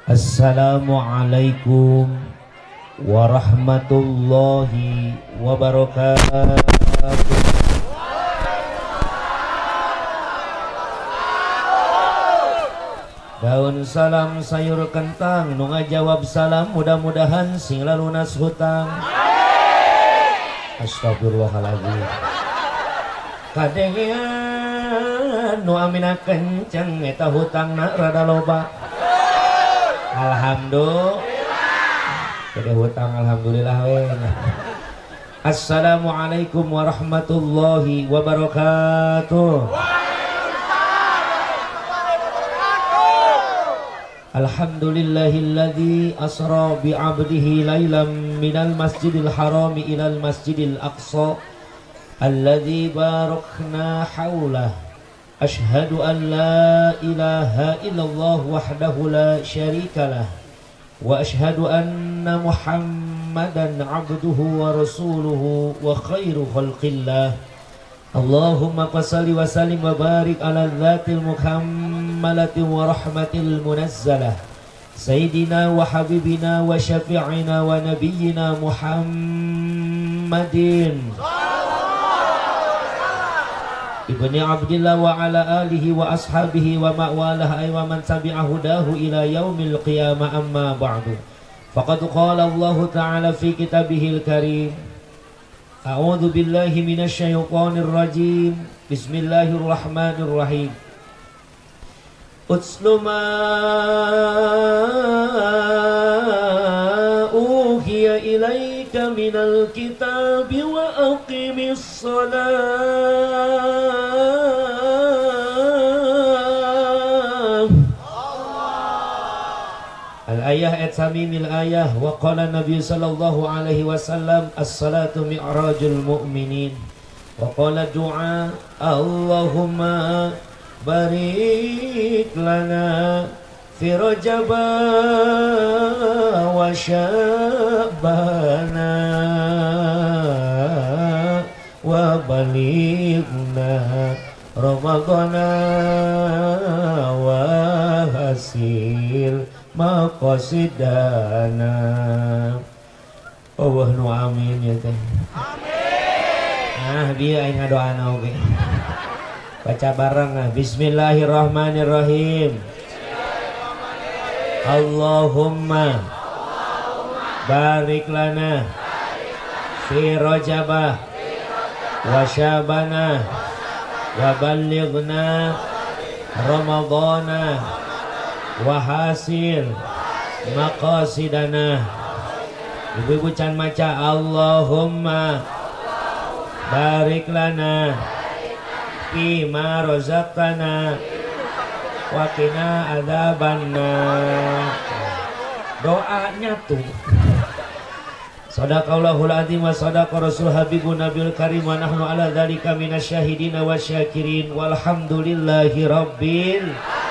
Assalamualaikum warahmatullahi wabarakatuh. Daun salam sayur kentang, nu ngajawab salam mudah-mudahan sing lalunas hutang. Astagfirullahaladzim. Kadengean nu amina kenceng eta hutangna rada loba. Alhamdulillah. Jadi hutang alhamdulillah we. Assalamualaikum warahmatullahi wabarakatuh. Alhamdulillahilladzi asra bi'abdihi lailan minal masjidil harami ilal masjidil aqsa alladzi barakna haulah. Ashhadu an la ilaha illallah wahdahu la syarikalah wa ashhadu anna Muhammadan abduhu wa rasuluhu wa khairu khalqillah. Allahumma salli wa sallim wa barik ala dzatil mukammalati wa rahmatil munazzalah sayyidina wa habibina wa syafi'ina wa nabiyyina Muhammadin ibni Abdillah wa ala alihi wa ashabihi wa ma'walah ay wa man tabi'a hudahu ila yaumil qiyamah. Amma ba'du. Faqad qala Allah ta'ala fi kitabihil karim. A'udzu billahi minasy syaithanir rajim. Bismillahirrahmanirrahim. Utslu ma uhiya ilaika minal kitabi wa aqimis shalah. Al-ayah et samimil ayah. Wa qala Nabi sallallahu alaihi wasallam as-salatu mi'rajul mu'minin. Wa qala du'a Allahumma barik lana fi Rajab wa Sya'bana wa balighna Ramadhana wa hasil maqasidana. Allah nu amin ya teh. Amin. Ah bieu aing ngadoana oge. Baca bareng ah. Bismillahirrahmanirrahim. Allahumma barik lana fi Rajab wa Sya'bana wa balighna Ramadhana wa hasil maqasidana. Ibu-ibu can maca Allahumma barik lana fi ma razaqtana wa qina adzabannar. Doanya tuh Sadaqallahul azim wa sadaqa rasul habibun nabiyul karim wa nahnu ala dzalika minasyahidina wasyakirin walhamdulillahi rabbil alamin.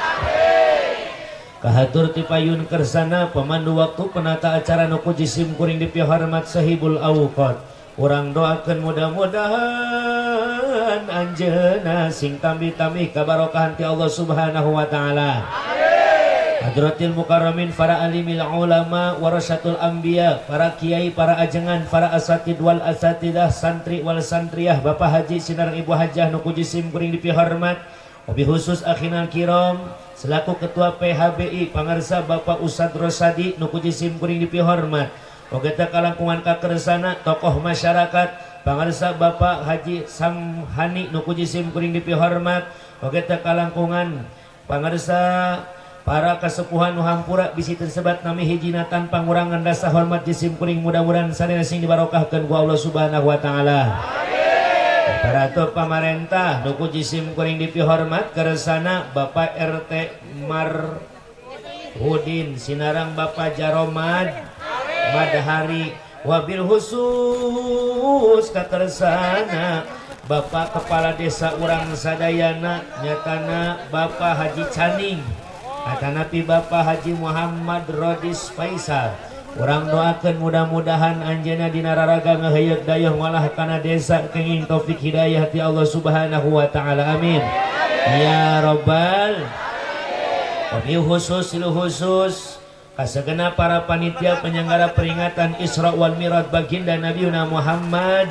Kahatur ti payun kersana pemandu waktu penata acara nu ku jisim kuring dipihormat sahibul awqat. Urang doakeun mudah-mudahan anjeunna sing tambih-tambih kabarokahan ti Allah Subhanahu wa taala. Hadratil mukarramin, para alimil ulama, warasatul anbiya, para kiai, para ajengan, para asatid wal asatidah, santri wal santriyah, bapak haji sinareng ibu hajah nu ku jisim kuring dipihormat. Wabil khusus akhinal kiram selaku ketua PHBI pangarsa Bapak Ustadz Rosadi nu ku jisim kuring dipihormat. Oge teh kalangkungan kakersana tokoh masyarakat pangarsa Bapak Haji Samhani nu ku jisim kuring dipihormat. Oge teh kalangkungan pangarsa para kasepuhan nu hampura bisi tersebat nami hijina tanpa ngurangan rasa hormat jisim kuring mudah-mudahan sadaya sing dibarokahkeun ku Allah Subhanahu wa taala. Amin. Para pamarentah nu ku jisim kuring dipihormat kersana Bapak RT Marhudin sinarang Bapak Jaromad Madhari wabil khusus kakersana Bapak Kepala Desa urang sadayana nyatana Bapak Haji Caning atanapi Bapak Haji Muhammad Rodis Faisal. Urang doakeun mudah-mudahan anjeunna dina raraga ngaheuyeuk dayeuh ngolah kana desa kenging taufik hidayah ti Allah Subhanahu wa taala. Amin. Ya rabbal. Wabil khusus khusus Kasegenap para panitia penyelenggara peringatan Isra wal Miraj baginda Nabiuna Muhammad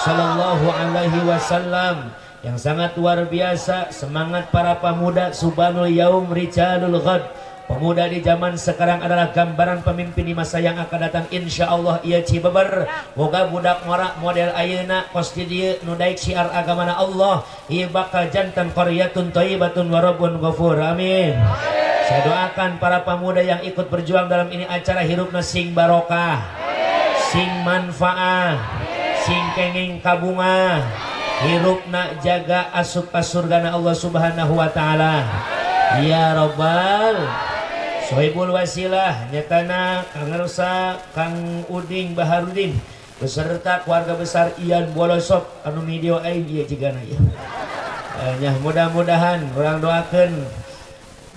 sallallahu alaihi wasallam yang sangat luar biasa. Semangat para pemuda, syubbanul yaum rijalul ghad. Pemuda di zaman sekarang adalah gambaran pemimpin di masa yang akan datang, insya Allah. Ieu Cibeber boga budak ngora model ayeuna kos di dieu nu daek syiar agamana Allah, ieu bakal janten qaryatun thayyibatun wa rabbun ghafur. Amin. Saya doakan para pemuda yang ikut berjuang dalam ini acara hirupna sing barokah, sing manfaat, sing kenging kabunga, hirupna jaga asup ka surgana Allah Subhanahu wa taala. Ya Rabbal. Sohibul wasilah nyatana Kang Rosa, Kang Uding Baharudin beserta keluarga besar Ian Bolosop anu video aing ieu jigana ieu. Nya mudah-mudahan urang doakeun,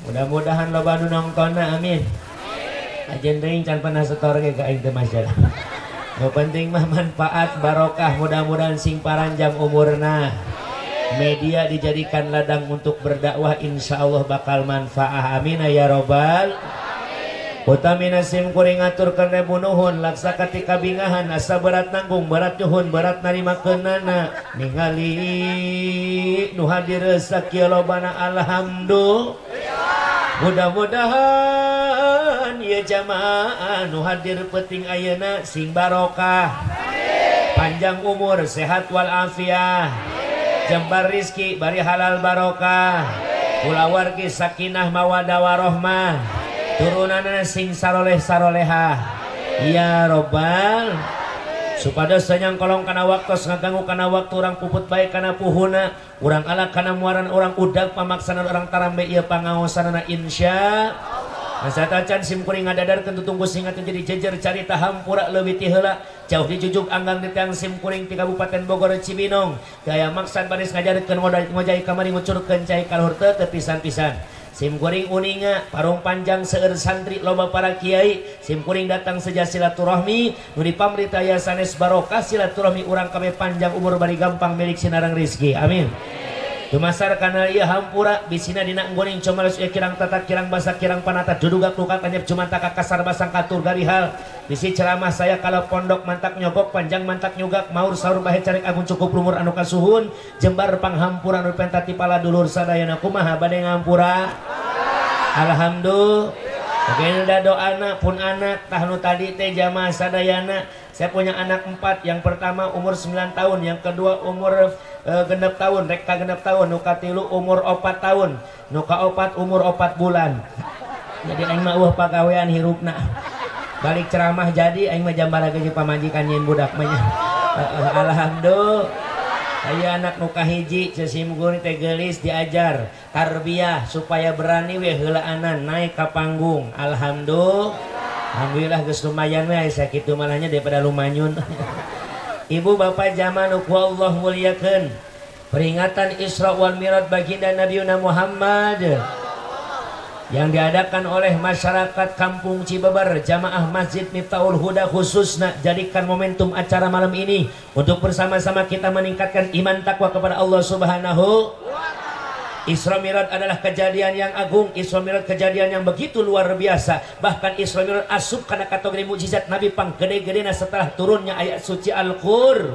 mudah-mudahan loba nu nongtonna, amin. Ajen deui can pernah setor ge ka aing teh masyaallah. Nu penting mah manfaat barokah, mudah-mudahan sing paranjang umurna. Media dijadikan ladang untuk berdakwah, insya Allah bakal manfaah, amin ya robbal. Utamina sim kuring ngaturkeun rebu nuhun laksa katika bingahan, asa berat nanggung, berat nyuhun, berat narima keunana, ningali nu hadir sakieu lobana. Alhamdulillah, mudah-mudahan ieu jamaah nu hadir penting ayeuna sing barokah, panjang umur, sehat wal afiah, jembar rizki bari halal barokah, kulawargi sakinah mawadah warohmah, turunanna sing saroleh sarolehah ya robbal, supados kolong kana waktos ngaganggu kana waktu urang puput baik kana puhuna urang ala kana muaran urang udag pamaksana urang tarambe ieu pangaosanana, insya. Masa tacan sim kuring ngadadarkeun tutunggu singa jadi jejer carita hampura leuwih ti heula jauh dijujuk anggang di tiang sim kuring ti Kabupaten Bogor Cibinong gaya maksad baris ngajarkeun ngojai kamari ngucurkeun cai kaluhur teu teu pisan-pisan. Sim kuring uninga parung panjang seueur santri loba para kiai. Sim kuring datang seja silaturahmi nu dipamrita aya sanes barokah silaturahmi urang kabeh, panjang umur bari gampang milik sinarang rizki, amin. Dumasar kana ieu hampura bisina dina enggoning comalos ieu kirang tata kirang basa kirang panata dudugak luka kanyep cumantaka kasar basang katur garihal bisi ceramah saya kalau pondok mantak nyogok panjang mantak nyugak maur saur bahe carek agung cukup lumur anu kasuhun jembar panghampura nu penta ti pala dulur sadayana. Kumaha bade ngampura? Alhamdulillah. Oke, udah doana pun anak tahnu tadi teh jamaah sadayana. Saya punya anak empat, yang pertama umur 9 tahun, yang kedua umur 6 tahun, rek 6 tahun, nu katilu umur 4 tahun, nu kaopat umur 4 bulan. Jadi aing mah euweuh pagawean hirupna. Balik ceramah jadi aing mah jambara ge pamajikan nyieun budak mah nya. Alhamdulillah. Aya anak nu kahiji sim kuring teh geulis diajar tarbiyah supaya berani we heulaanan naik ka panggung. Alhamdulillah. Alhamdulillah geus lumayan we sakitu malahnya daripada lumanyun. Ibu bapak jamaah nu ku Allah muliakeun. Peringatan Isra wal Mi'raj baginda Nabi Muhammad yang diadakan oleh masyarakat Kampung Cibeber, Jamaah Masjid Miftahul Huda khususnya, jadikan momentum acara malam ini untuk bersama-sama kita meningkatkan iman takwa kepada Allah Subhanahu. Isra Mi'raj adalah kejadian yang agung. Isra Mi'raj kejadian yang begitu luar biasa. Bahkan Isra Mi'raj asup kana kategori mukjizat Nabi pang gede-gedena setelah turunnya ayat suci Al-Qur.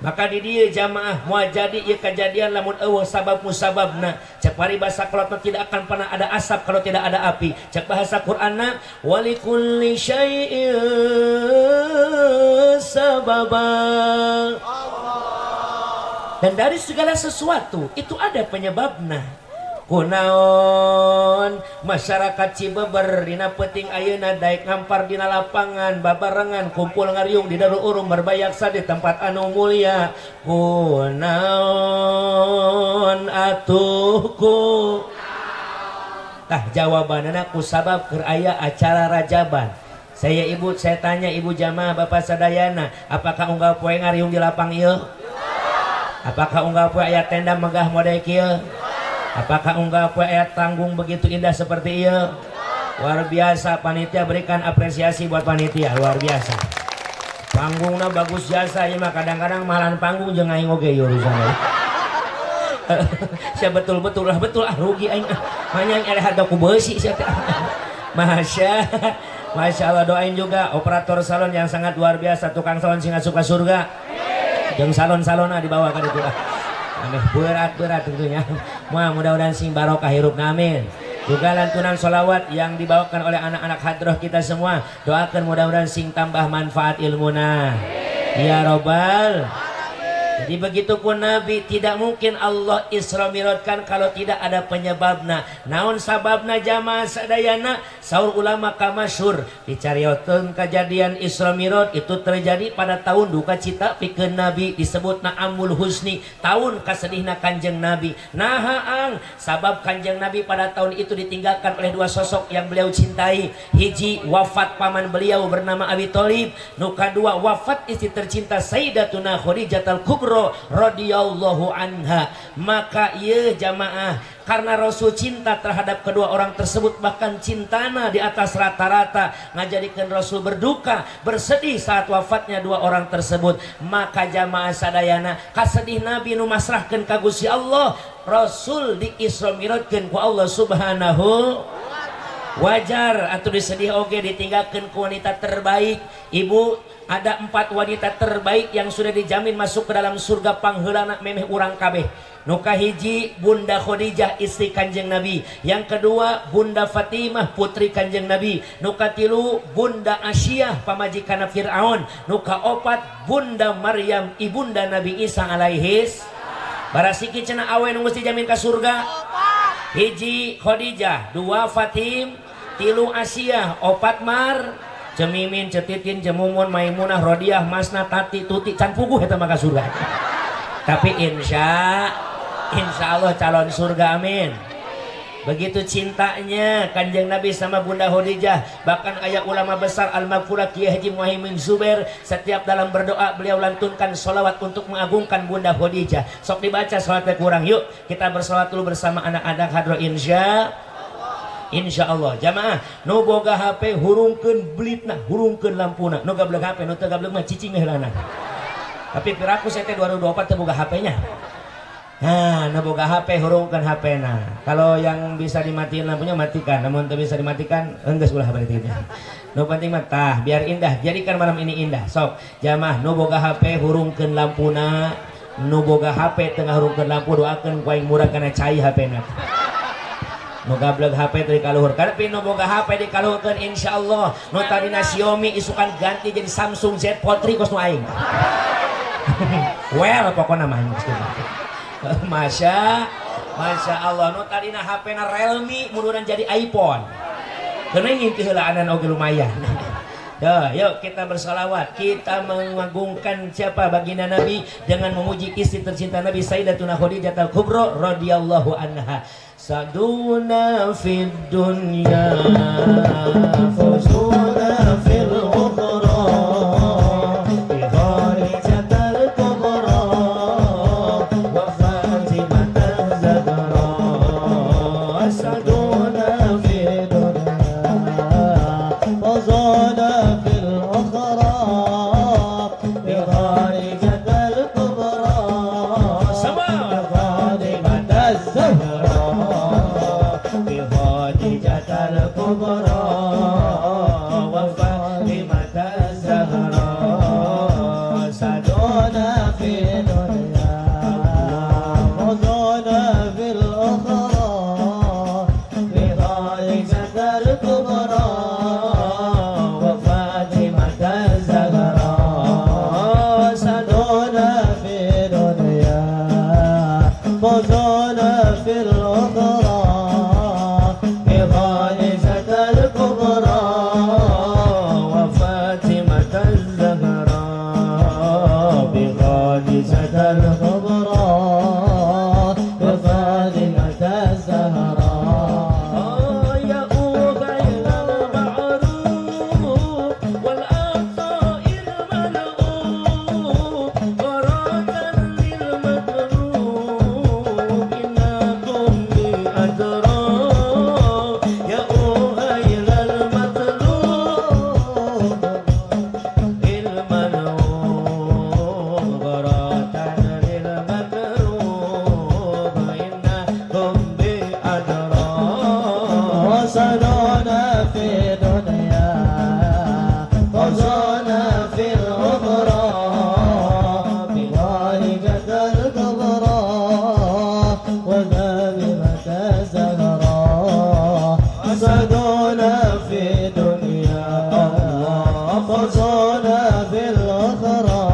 Maka di dieu jamaah moal jadi ieu kejadian lamun euweuh sabab musababna. Cek paribasa kolot tidak akan pernah ada asap kalau tidak ada api. Cek bahasa Qur'anna walikulli syai'in sababa. Dan dari segala sesuatu itu ada penyebabna. Kunaon masyarakat Cibeber dina peuting ayeuna daek ngampar dina lapangan babarengan kumpul ngariung di Darul Urum berbayaksa di tempat anu mulia? Kunaon atuh ku tah jawabanana ku sabab keur aya acara rajaban. Saya ibu, saya tanya ibu jamaah bapak sadayana, apakah unggal poe ngariung di lapang ieu? Apakah unggal poe aya tenda megah model kieu? Apakah unggal poe aya tanggung begitu indah seperti ieu? Luar biasa panitia, berikan apresiasi buat panitia, luar biasa. Panggungna bagus jasa ya mah, kadang-kadang mahalan panggung jeung aing oge ieu urusan. Saya betul-betul lah betul ah rugi aing. Hanya aing ada harga ku beusi sia teh. Masya Masya Allah, doain juga operator salon yang sangat luar biasa, tukang salon sing asup ka surga. Jeung salon-salona dibawa ka ditu lah. Aneh berat-berat tentunya. Wah, mudah-mudahan sing barokah hirupna, amin. Juga lantunan solawat yang dibawakan oleh anak-anak hadroh kita semua. Doakan mudah-mudahan sing tambah manfaat ilmuna. Ya Robbal. Jadi begitu pun Nabi, tidak mungkin Allah Isra Mi'rajkan kalau tidak ada penyebabna. Naon sababna, jamaah sadayana? Saur ulama kamasyhur dicariokeun kejadian Isra Mi'raj itu terjadi pada tahun duka cita pikeun Nabi, disebutna Amul Huzni, tahun kasedihna Kanjeng Nabi. Naha ang sabab Kanjeng Nabi pada tahun itu ditinggalkan oleh dua sosok yang beliau cintai. Hiji, wafat paman beliau bernama Abi Thalib, nu kadua wafat istri tercinta Sayyidatuna Khadijah al-Kubra radhiyallahu anha. Maka ieu jamaah, karena Rasul cinta terhadap kedua orang tersebut, bahkan cintana di atas rata-rata, ngajadikeun Rasul berduka, bersedih saat wafatnya dua orang tersebut. Maka jamaah sadayana, kasedih Nabi nu masrahkeun ka Gusti Allah, Rasul di Isra Mi'rajkeun ku Allah Subhanahu. Wajar atau disedih oge, ditinggalkan ke wanita terbaik. Ibu, ada empat wanita terbaik yang sudah dijamin masuk ke dalam surga pangheulana memeh urang kabeh. Nu kahiji, Bunda Khadijah, istri Kanjeng Nabi. Yang kedua, Bunda Fatimah, putri Kanjeng Nabi. Nu katilu, Bunda Asyah, pamajikan Fir'aun. Nu kaopat, Bunda Maryam, ibunda Nabi Isa alaihis. Barasiki cenah awe nu geus dijamin ka surga. Hiji Khadijah, dua Fatim, tilu Asyah, opat Mar, Cemimin, Cetitin, Cemumun, Maimunah, Rodiah, Masna, Tati, Tuti, can puguh eta mah ka surga. Tapi insya Allah calon surga, amin. Begitu cintanya Kanjeng Nabi sama Bunda Khadijah. Bahkan ayah ulama besar Al-Maghfurah Kiai Haji Muhaimin Zubair, setiap dalam berdoa beliau lantunkan solawat untuk mengagungkan Bunda Khadijah. Sok dibaca sholatnya kurang. Yuk kita bersolawat dulu bersama anak-anak hadro, insya Allah. Jamaah nu boga HP, hurungkeun blitna, hurungkeun lampuna. Nu gablek HP, nu teu gablek mah cicing heulana. Tapi piraku saya teh 2024 teu boga HP-nya. Nah, nu boga HP hurungkeun HP-na. Kalau yang bisa dimatiin lampunya matikan, namun teu bisa dimatikan enggeus ulah berarti nya. Nu penting mah tah biar indah, jadikan malam ini indah. Sok, jamaah nu boga HP hurungkeun lampuna, nu boga HP tengah hurungkeun lampu, doakeun ku aing murah kana cai HP-na. Nu gablek HP teh kaluhur. Tapi nu boga HP dikaluhurkeun, insyaallah nu tadina Xiaomi isukan ganti jadi Samsung Z Fold 3 kos nu aing. Well, pokoknya mah geus. Masya Masya Allah, nu tadina HP na Realme munduran jadi iPhone. Karena ngintih heulaanan oge lumayan. Tuh, yuk kita bersalawat. Kita mengagungkan siapa? Baginda Nabi dengan memuji istri tercinta Nabi Sayyidatuna Khadijah al-Kubra radhiyallahu anha. Saduna fid dunya, fuzuna fil ukhra, bi Khadijatal Kubra wa Fatimah Zahra. Saduna في الدنيا فوزنا في الأخرى بخديجة الكبرى Sama. بفاطمة الزهراء بخديجة الكبرى وفاطمة الزهراء. سعدنا في الدنيا فوزنا في الأخرى بخديجة الكبرى وفاطمة الزهراء. سعدنا في الدنيا فوزنا في الأخرى بخديجة الكبرى. في دنيا فوزنا في الأخرى بخديجة الكبرى وفاطمة الزهراء. سعدنا في دنيا فوزنا في الأخرى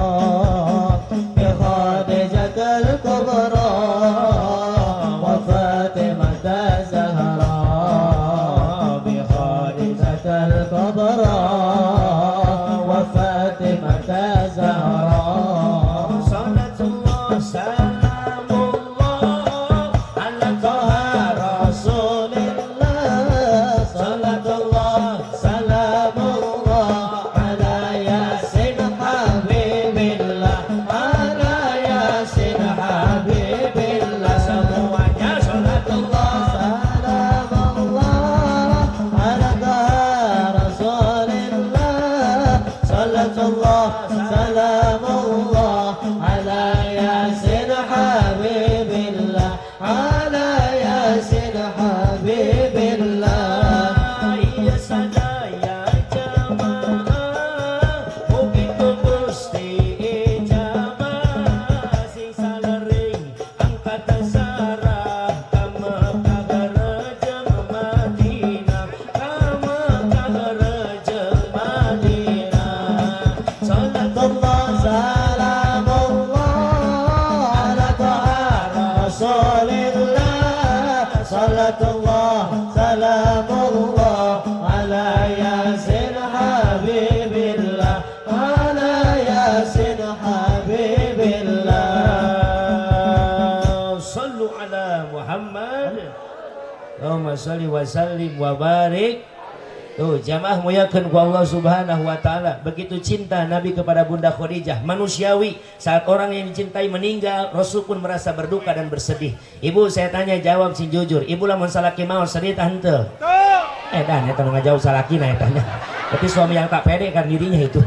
بخديجة الكبرى وفاطمة الزهراء، بخديجة الكبرى وفاطمة الزهراء. صلاة الله سلام الله على طه رسول الله، صلاة الله سلام الله على ياسين حبيب الله، على ياسين حبيب الله. Semuanya صلاة الله سلام الله على طه رسول الله، صلاة الله سلام الله على ياسين حبيب الله، على ياسين حبيب الله. Iya sadaya jamaah, mugi ku Gusti ijabah, sing salering angkat sarah ka Mekah garejeng Madinah, ka Mekah garejeng Madinah. Salat الله سلام الله على طه رسول الله، صلاة الله سلام الله على ياسين حبيب الله، على ياسين حبيب الله. صلوا على محمد. اللهم صل وسلم وبارك. Tuh jamaah muliakeun ku Allah Subhanahu wa taala. Begitu cinta Nabi kepada Bunda Khadijah, manusiawi. Saat orang yang dicintai meninggal, Rasul pun merasa berduka dan bersedih. Ibu, saya tanya, jawab sing jujur. Ibu lamun salaki maot sedih tah henteu? Eh dan eta nu ngajawab salaki na eta nya. Berarti suami yang tak pede kan dirinya itu.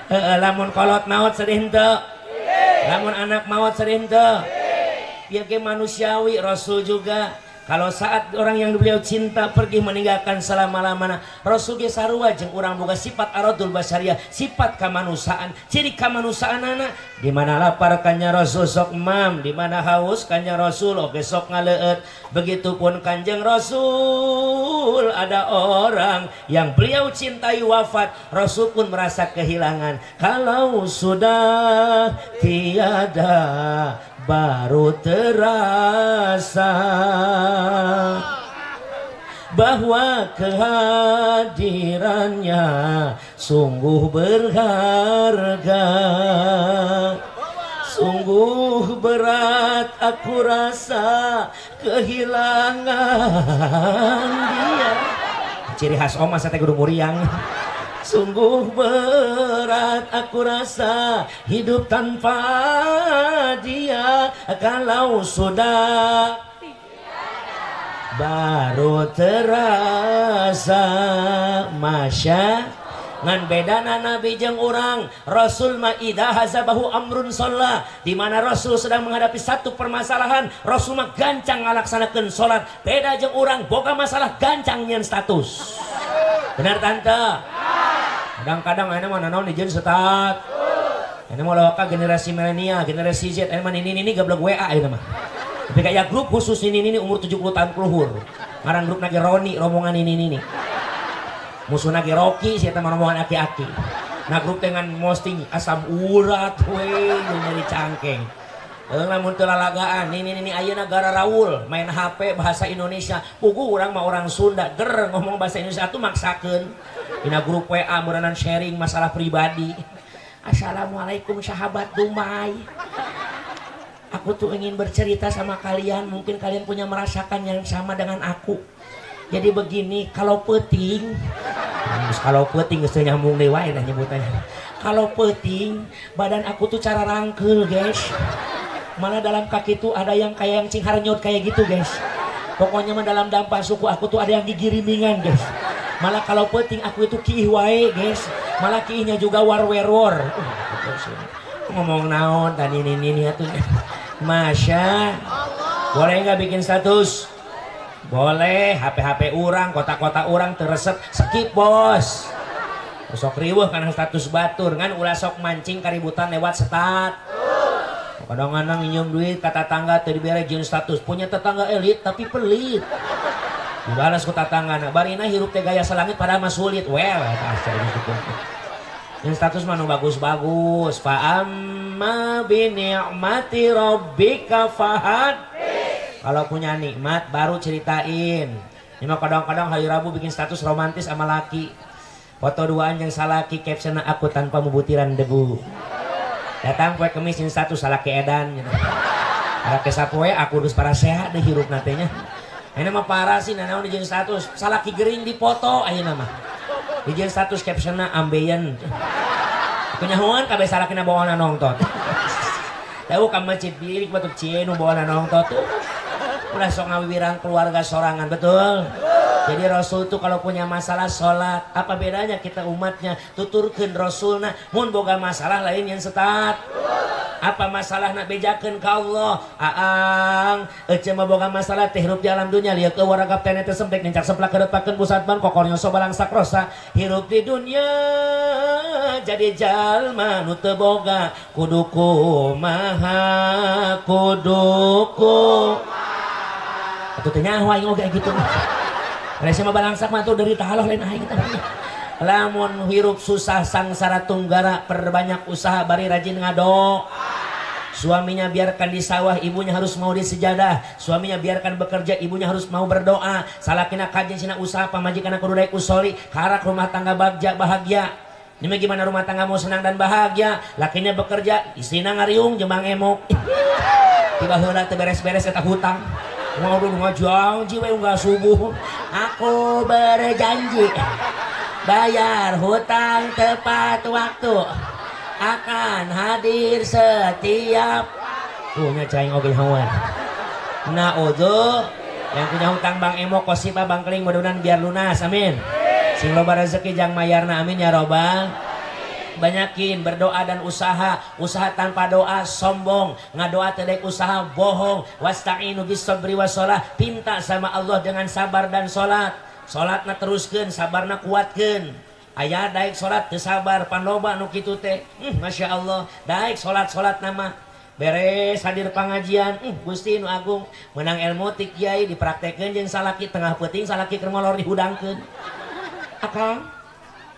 Heeh, lamun kolot maot sedih henteu? Lamun anak maot sedih henteu? Ya ge manusiawi, Rasul juga kalau saat orang yang beliau cinta pergi meninggalkan selama-lamanya, Rasul ge sarua jeung urang boga sifat aradul basyariah, sifat kemanusiaan. Ciri kemanusiaan anak di mana lapar kanjeng Rasul sok mam, di mana haus kanjeng Rasul oge sok ngaleueut. Begitupun Kanjeng Rasul, ada orang yang beliau cintai wafat, Rasul pun merasa kehilangan. Kalau sudah tiada baru terasa bahwa kehadirannya sungguh berharga. Sungguh berat aku rasa kehilangan dia. Ciri khas oma saya kudu muriang. Sungguh berat aku rasa hidup tanpa dia. Kalau sudah baru terasa. Masya ngan bedana Nabi jeung urang, Rasul mah إذا حزبه أمر صلى. Di mana Rasul sedang menghadapi satu permasalahan, Rasul mah gancang ngalaksanakeun salat. Beda jeung urang, boga masalah gancang nyeun status. Benar, tante? Kadang-kadang ayeuna mah nanaon dijieun stat. Ayeuna mah lawaka generasi milenial, generasi Z, ayeuna mah nini-nini gablek WA ayeuna mah. Tapi kayak grup khusus nini-nini umur 70 tahun keluhur. Ngaran grup nage Roni, rombongan nini-nini. Musuhna ge Rocky, si eta mah rombongan aki-aki. Nah, grup dengan posting asam urat we jeung nyeri cangkeng. Lamun teu lalagaan nini nini ayeuna gara raul main HP bahasa Indonesia. Puguh urang mah orang Sunda ger ngomong bahasa Indonesia atuh maksakeun. Dina grup WA meureunan sharing masalah pribadi. Assalamualaikum sahabat Dumai. Aku tuh ingin bercerita sama kalian, mungkin kalian punya merasakan yang sama dengan aku. Jadi begini, kalau peuting, kalau peuting geus teu nyambung deui wae dah nyebutannya. Kalau peuting, badan aku tuh cara rangkul, guys. Malah dalam kaki tuh ada yang kayak yang cingharnyot kayak gitu, guys. Pokoknya mah dalam dampak suku aku tuh ada yang gigirimingan, guys. Malah kalau peuting aku itu kiih wae, guys. Malah kiihnya juga war wer wor. Ngomong naon tadi ini atuh. Masya. Boleh nggak bikin status? Boleh HP-HP urang, kota-kota urang teu resep, skip, bos. Sok riweuh kana status batur, ngan ulah sok mancing kaributan lewat stat. Kadang-kadang minjem duit ka tatangga teu dibere, jeung status punya tetangga elit tapi pelit. Dibalas ku tatangga, barina hirup teh gaya selangit padahal mah sulit. Well, eta asa gitu. Yang status mah nu bagus-bagus. Fa amma bi ni'mati rabbika fahad. Kalau punya nikmat baru ceritain. Ini mah kadang-kadang hari Rabu bikin status romantis sama laki. Foto duaan yang salaki, captionnya "Aku tanpamu butiran debu". Datang poe Kemis yang status salaki edan gitu. Ada sapoe aku geus parasehat deh hirup natenya. Ini mah parah sih, naon dijieun status salaki gering dipoto ayeuna mah. Dijieun status captionnya "Ambeien". Kunyahoan kabeh salakina bawaana nongtot. Tahu ka masjid bilik batuk cie nu bawaana nongtot tuh. Udah sok ngawiwirang keluarga sorangan, betul? Jadi Rasul tuh kalau punya masalah sholat, apa bedanya kita umatnya? Tuturkeun Rasulna, mun boga masalah lain yang setat. Apa masalah nak bejakeun ka Allah? Aang, ece mah boga masalah teh hirup di alam dunia, lieu ke waragap teh teh sempek nincak semplak kedepakeun pusat ban kokor nyoso balangsak rosa. Hirup di dunia jadi jalma nu teu boga kudu kumaha, kudu kumaha. Atuh teh nyaho aing oge gitu. Rese mah balangsak mah tuh dari taloh lain aing teh. Lamun hirup susah sangsara tunggara, perbanyak usaha bari rajin ngado. Suaminya biarkan di sawah, ibunya harus mau di sejadah. Suaminya biarkan bekerja, ibunya harus mau berdoa. Salakina kajen sina usaha, pamajikan kudu daek usoli, karak rumah tangga bagja bahagia. Ini mah gimana rumah tangga mau senang dan bahagia? Lakinya bekerja, istrina ngariung jembang emok. Tiba heula teu beres-beres eta hutang. Mau dulu ngajanji we enggak subuh. Aku berjanji bayar hutang tepat waktu, akan hadir setiap punya caing oge hawan. Nah, yang punya hutang Bang Emo kosipa Bang Keling, mudah-mudahan biar lunas, amin. Sing loba rezeki jang mayarna, amin ya robbal. Banyakin berdoa dan usaha. Usaha tanpa doa sombong, ngadoa teu usaha bohong. Wasta'inu bis sabri wassalah, pinta sama Allah dengan sabar dan salat. Salatna teruskeun, sabarna kuatkeun. Aya daek salat teu sabar, pan loba nu kitu teh. Masya Allah, daek salat-salat nama beres hadir pengajian, Gusti nu agung, menang ilmu ti kiai, dipraktekeun jeung salaki, tengah peuting salaki keur molor dihudangkeun. Akang,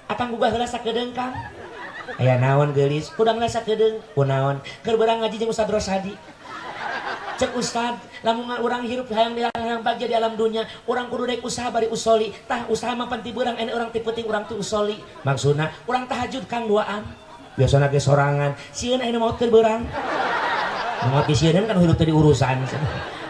akang gugah heula sakedeung, Kang. Aya naon, geulis? Hudang heula sakedeung. Kunaon? Keur beurang ngaji jeung Ustad Rosadi. Cek Ustad, lamun urang hirup hayang hayang bagja di alam dunia, urang kudu daek usaha bari usoli. Tah, usaha mah pan ti beurang, ene urang ti peuting urang teu usoli. Maksudna urang tahajud, Kang, duaan. Biasana ge sorangan, sieun ayeuna maot keur beurang. Maot disieun kan hirup teu diurusan.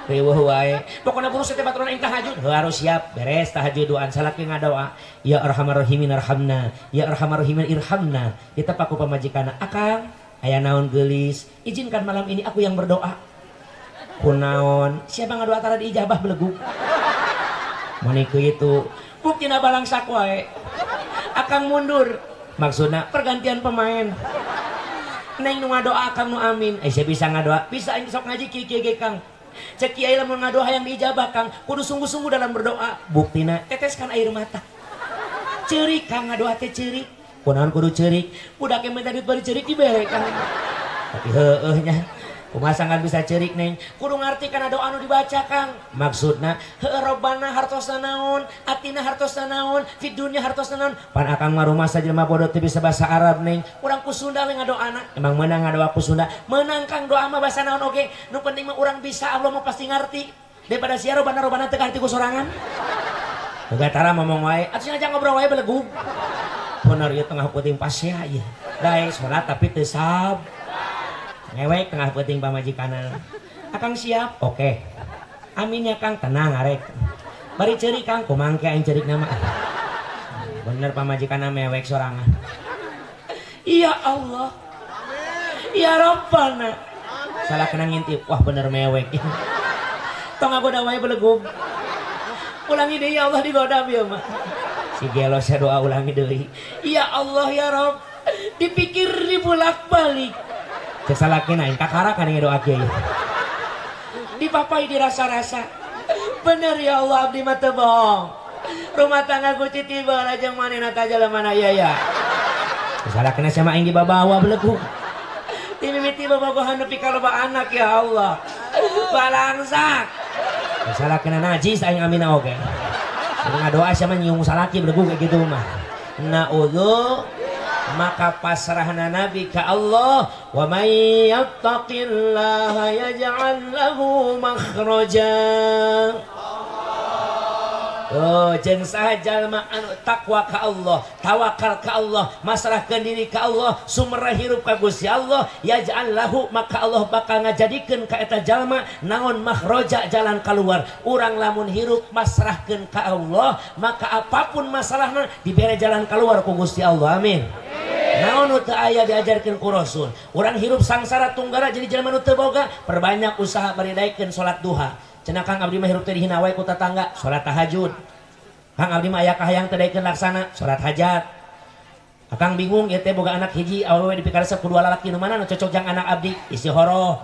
Riweuh wae. Pokona buru teh baturan aing tahajud. Heuh, harus siap beres tahajud duaan salaki ngadoa. Ya arhamar rahimin arhamna, ya arhamar rahimin irhamna. Ditepak ku pamajikanna. Akang, aya naon, geulis? Izinkan malam ini aku yang berdoa. Kunaon? Siapa ngadoa tara diijabah, belegug. Mun itu buktina balangsak wae. Akang mundur. Maksudna pergantian pemain. Neng nu ngadoa, akang nu amin. Eh, saya bisa ngadoa. Bisa, aing sok ngaji kieu kieu ge, Kang. Cek kiai lamun ngadoa yang diijabah, Kang, kudu sungguh-sungguh dalam berdoa. Buktina teteskan air mata. Ceurik, Kang, ngadoa teh ceurik. Kunaon kudu ceurik? Budak yang minta duit bari ceurik dibere, Kang. Tapi heueuh nya. Kumaha sangkan bisa ceurik, Neng? Kudu ngarti kana doa nu dibaca, Kang. Maksudna, heueuh, Robbana hartosna naon, atina hartosna naon, fid dunya hartosna naon. Pan akang mah rumah jelema bodoh teu bisa bahasa Arab, Neng. Urang ku Sunda we ngadoana. Emang meunang ngadoa ku Sunda? Meunang, Kang, doa mah bahasa naon oge. Nu penting mah urang bisa, Allah mah pasti ngarti. Daripada sia Robbana Robbana teu ngarti ku sorangan. Boga tara ngomong wae, atuh aja ngobrol wae belegug. Bener ieu tengah peuting pasea ieu. Daek salat tapi teu sab. Ngewek tengah peuting pamajikanna. Akang siap? Oke. Amin ya, Kang, tenang arek. Bari ceurik, Kang, kumangke aing ceurik nama. Bener pamajikanna mewek sorangan. Ya Allah. Ya Rabbana. Salah kena ngintip. Wah, bener mewek. Tong ngagoda wae, belegug. Ulangi deui, ya Allah, digoda bieu mah. Si gelo saya doa ulangi deui. Ya Allah ya Rob. Dipikir dibulak-balik. Cek salakina aing kakara kan doa kieu. Dipapai dirasa-rasa. Bener ya Allah, abdi mah teu bohong. Rumah tangga ku titiba jeung manehna ta jelema mana ieu ya. Salah kena sama aing dibawa belegu. Ti mimiti bobogohan nepi ka loba anak, ya Allah. Balangsak. Salah kena najis aing amina oge. Ngadoa sama nyiung salaki belegu kayak gitu mah. Na'udzu, maka pasrahna Nabi ka Allah, wa may yattaqillaha yaj'al lahu makhraja. Oh, jeung saha jalma anu takwa ka Allah, tawakal ka Allah, masrahkeun diri ka Allah, sumerah hirup ka Gusti Allah, yaj'al lahu, maka Allah bakal ngajadikeun ka eta jalma naon, makhraja, jalan keluar. Urang lamun hirup masrahkeun ka Allah, maka apapun masalahna dibere jalan keluar ku Gusti Allah. Amin. Naon nu teu aya diajarkeun ku Rasul. Urang hirup sangsara tunggara jadi jelema nu teu boga, perbanyak usaha bari daekeun salat duha. Cenah Kang, abdi mah hirup teh dihina wae ku tatangga, salat tahajud. Kang, abdi mah aya kahayang teu daekeun laksana, salat hajat. Akang bingung ieu teh boga anak hiji awewe dipikaresep ku dua lalaki, nu mana nu cocok jang anak abdi, istikharah.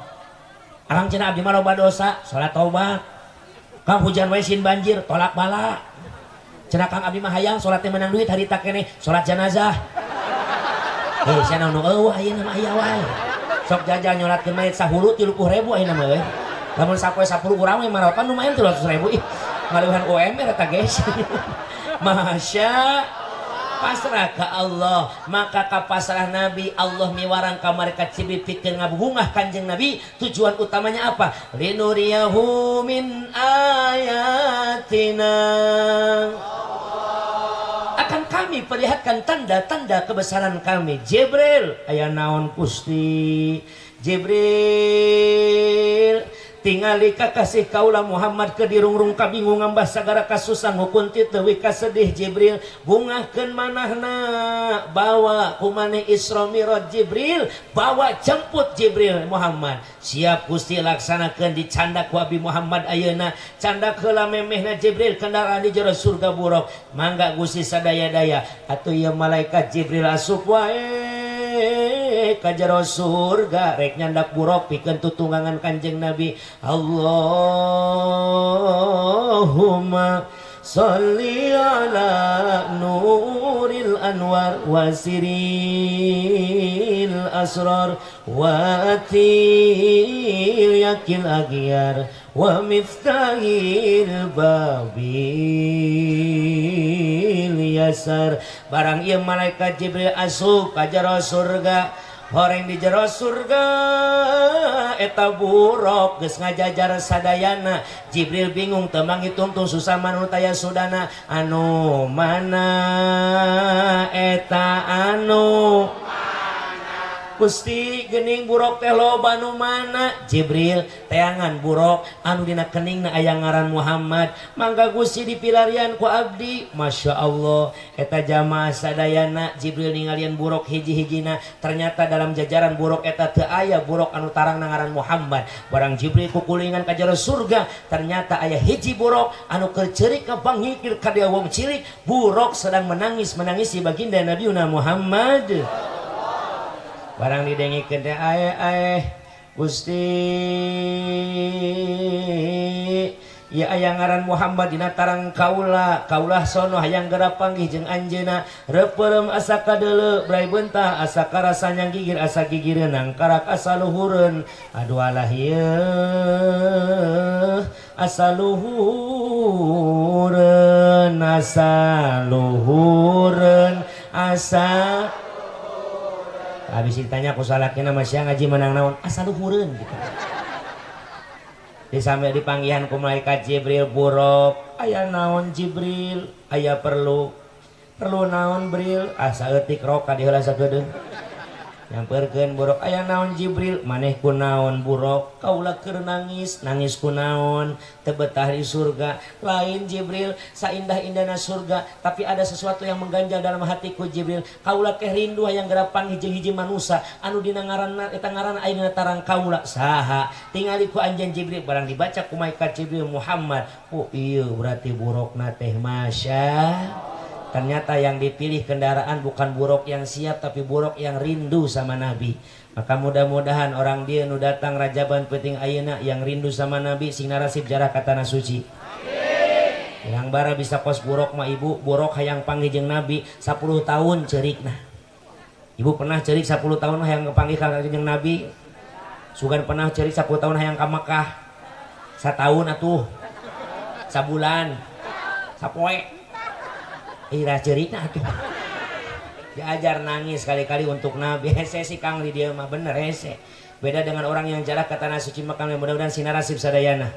Akang, cenah abdi mah loba dosa, salat taubat. Kang, hujan wae sin banjir, tolak bala. Cenah Kang, abdi mah hayang salat teh menang duit harita keneh, salat jenazah. Eh, sia nu eueuh ayeuna mah aya wae. Sok jajan nyolatkeun mayit sahulu 30.000 ayeuna mah euy. Lamun sapoe 10 urang we marokan lumayan 300.000, ih. Ngaliweuhan UMR eta, guys. Masya pasrah ke Allah, maka ka pasrah Nabi Allah miwarang ka mereka Jibril pikeun ngabubungah Kanjeng Nabi. Tujuan utamanya apa? Linuriyahu min ayatina, akan kami perlihatkan tanda-tanda kebesaran kami. Jibril, aya naon Gusti? Jibril, tingali kakasih kaula Muhammad ke dirungrung kabingung ngambah sagara kasusah ngukun teu kasedih. Jibril, bungahkeun manahna, bawa kumaneh Isra Mi'raj. Jibril, bawa jemput Jibril Muhammad. Siap Gusti, laksanakeun. Dicandak ku Abi Muhammad ayeuna, candak heula memehna Jibril kendaraan di jero surga buruk. Mangga Gusti, sadaya-daya atuh. Ieu malaikat Jibril asup wae ka jero surga rek nyandak buruk pikeun tutunggangan Kanjeng Nabi. Allahumma salli ala nuril anwar wa siril asrar wa yakil agyar wa miftahil babil yasar. Barang ieu malaikat Jibril asup ka jero surga, horeng di jero surga eta buruk geus ngajajar sadayana. Jibril bingung teu mangitungtung, susah manu taya sudana, anu mana eta, anu Gusti, gening buruk teh loba, nu mana? Jibril, teangan buruk anu dina keningna aya ngaran Muhammad. Mangga Gusti, dipilarian ku abdi. Masya Allah, eta jamaah sadayana, Jibril ningalian buruk hiji-hijina, ternyata dalam jajaran buruk eta teu aya buruk anu tarang ngaran Muhammad. Barang Jibril kukulingan ka jero surga, ternyata aya hiji buruk anu keur ceurik kabangikir ka dia wong cilik. Buruk sedang menangis, menangisi baginda Nabi Muhammad. Barang didengikeun teh, ae ae Gusti, ya aya ngaran Muhammad dina tarang kaula, kaulah sono hayang geura panggih jeung anjeunna. Reupeureum asa kadeuleu, brai beutah asa karasa nyang gigir, asa gigireun nangkarak asa luhureun, aduh alah ieu asa luhureun, asa luhureun, asa. Habis ditanya ku salakina, masih ngaji menang naon, asa luhureun gitu. Disampe dipanggihan ku malaikat Jibril buruk, aya naon Jibril? Aya perlu. Perlu naon, Bril? Asa eutik rok ka diheula sakedeung. Nyamperkeun buruk, aya naon Jibril? Maneh ku naon, buruk? Kaula keur nangis. Nangis ku naon? Teu betah di surga. Lain, Jibril, saindah-indahna surga, tapi ada sesuatu yang mengganjal dalam hatiku, Jibril. Kaula teh rindu hayang geura panggih jeung hiji manusa anu dina ngaranna eta ngaranna aya dina tarang kaula. Saha? Tingali ku anjeun Jibril. Barang dibaca ku malaikat Jibril, Muhammad. Oh iya, berarti burukna teh masya. Ternyata yang dipilih kendaraan bukan buruk yang siap, tapi buruk yang rindu sama Nabi. Maka mudah-mudahan orang dia nu datang rajaban penting ayeuna yang rindu sama Nabi sing narasib jarah ka tanah suci. Yang bara bisa kos buruk mah ibu, buruk hayang panggih jeung Nabi 10 tahun ceurikna. Ibu pernah ceurik 10 tahun hayang kepanggih ka jeung Nabi? Sugan pernah ceurik 10 tahun hayang ka Mekah? Satahun atuh. Sabulan. Sapoe. Ira ceurikna atuh. Diajar nangis kali-kali untuk Nabi. Hese sih Kang di dia mah bener hese. Beda dengan orang yang jarah ke tanah suci Mekah, mudah-mudahan sinarasib sadayana.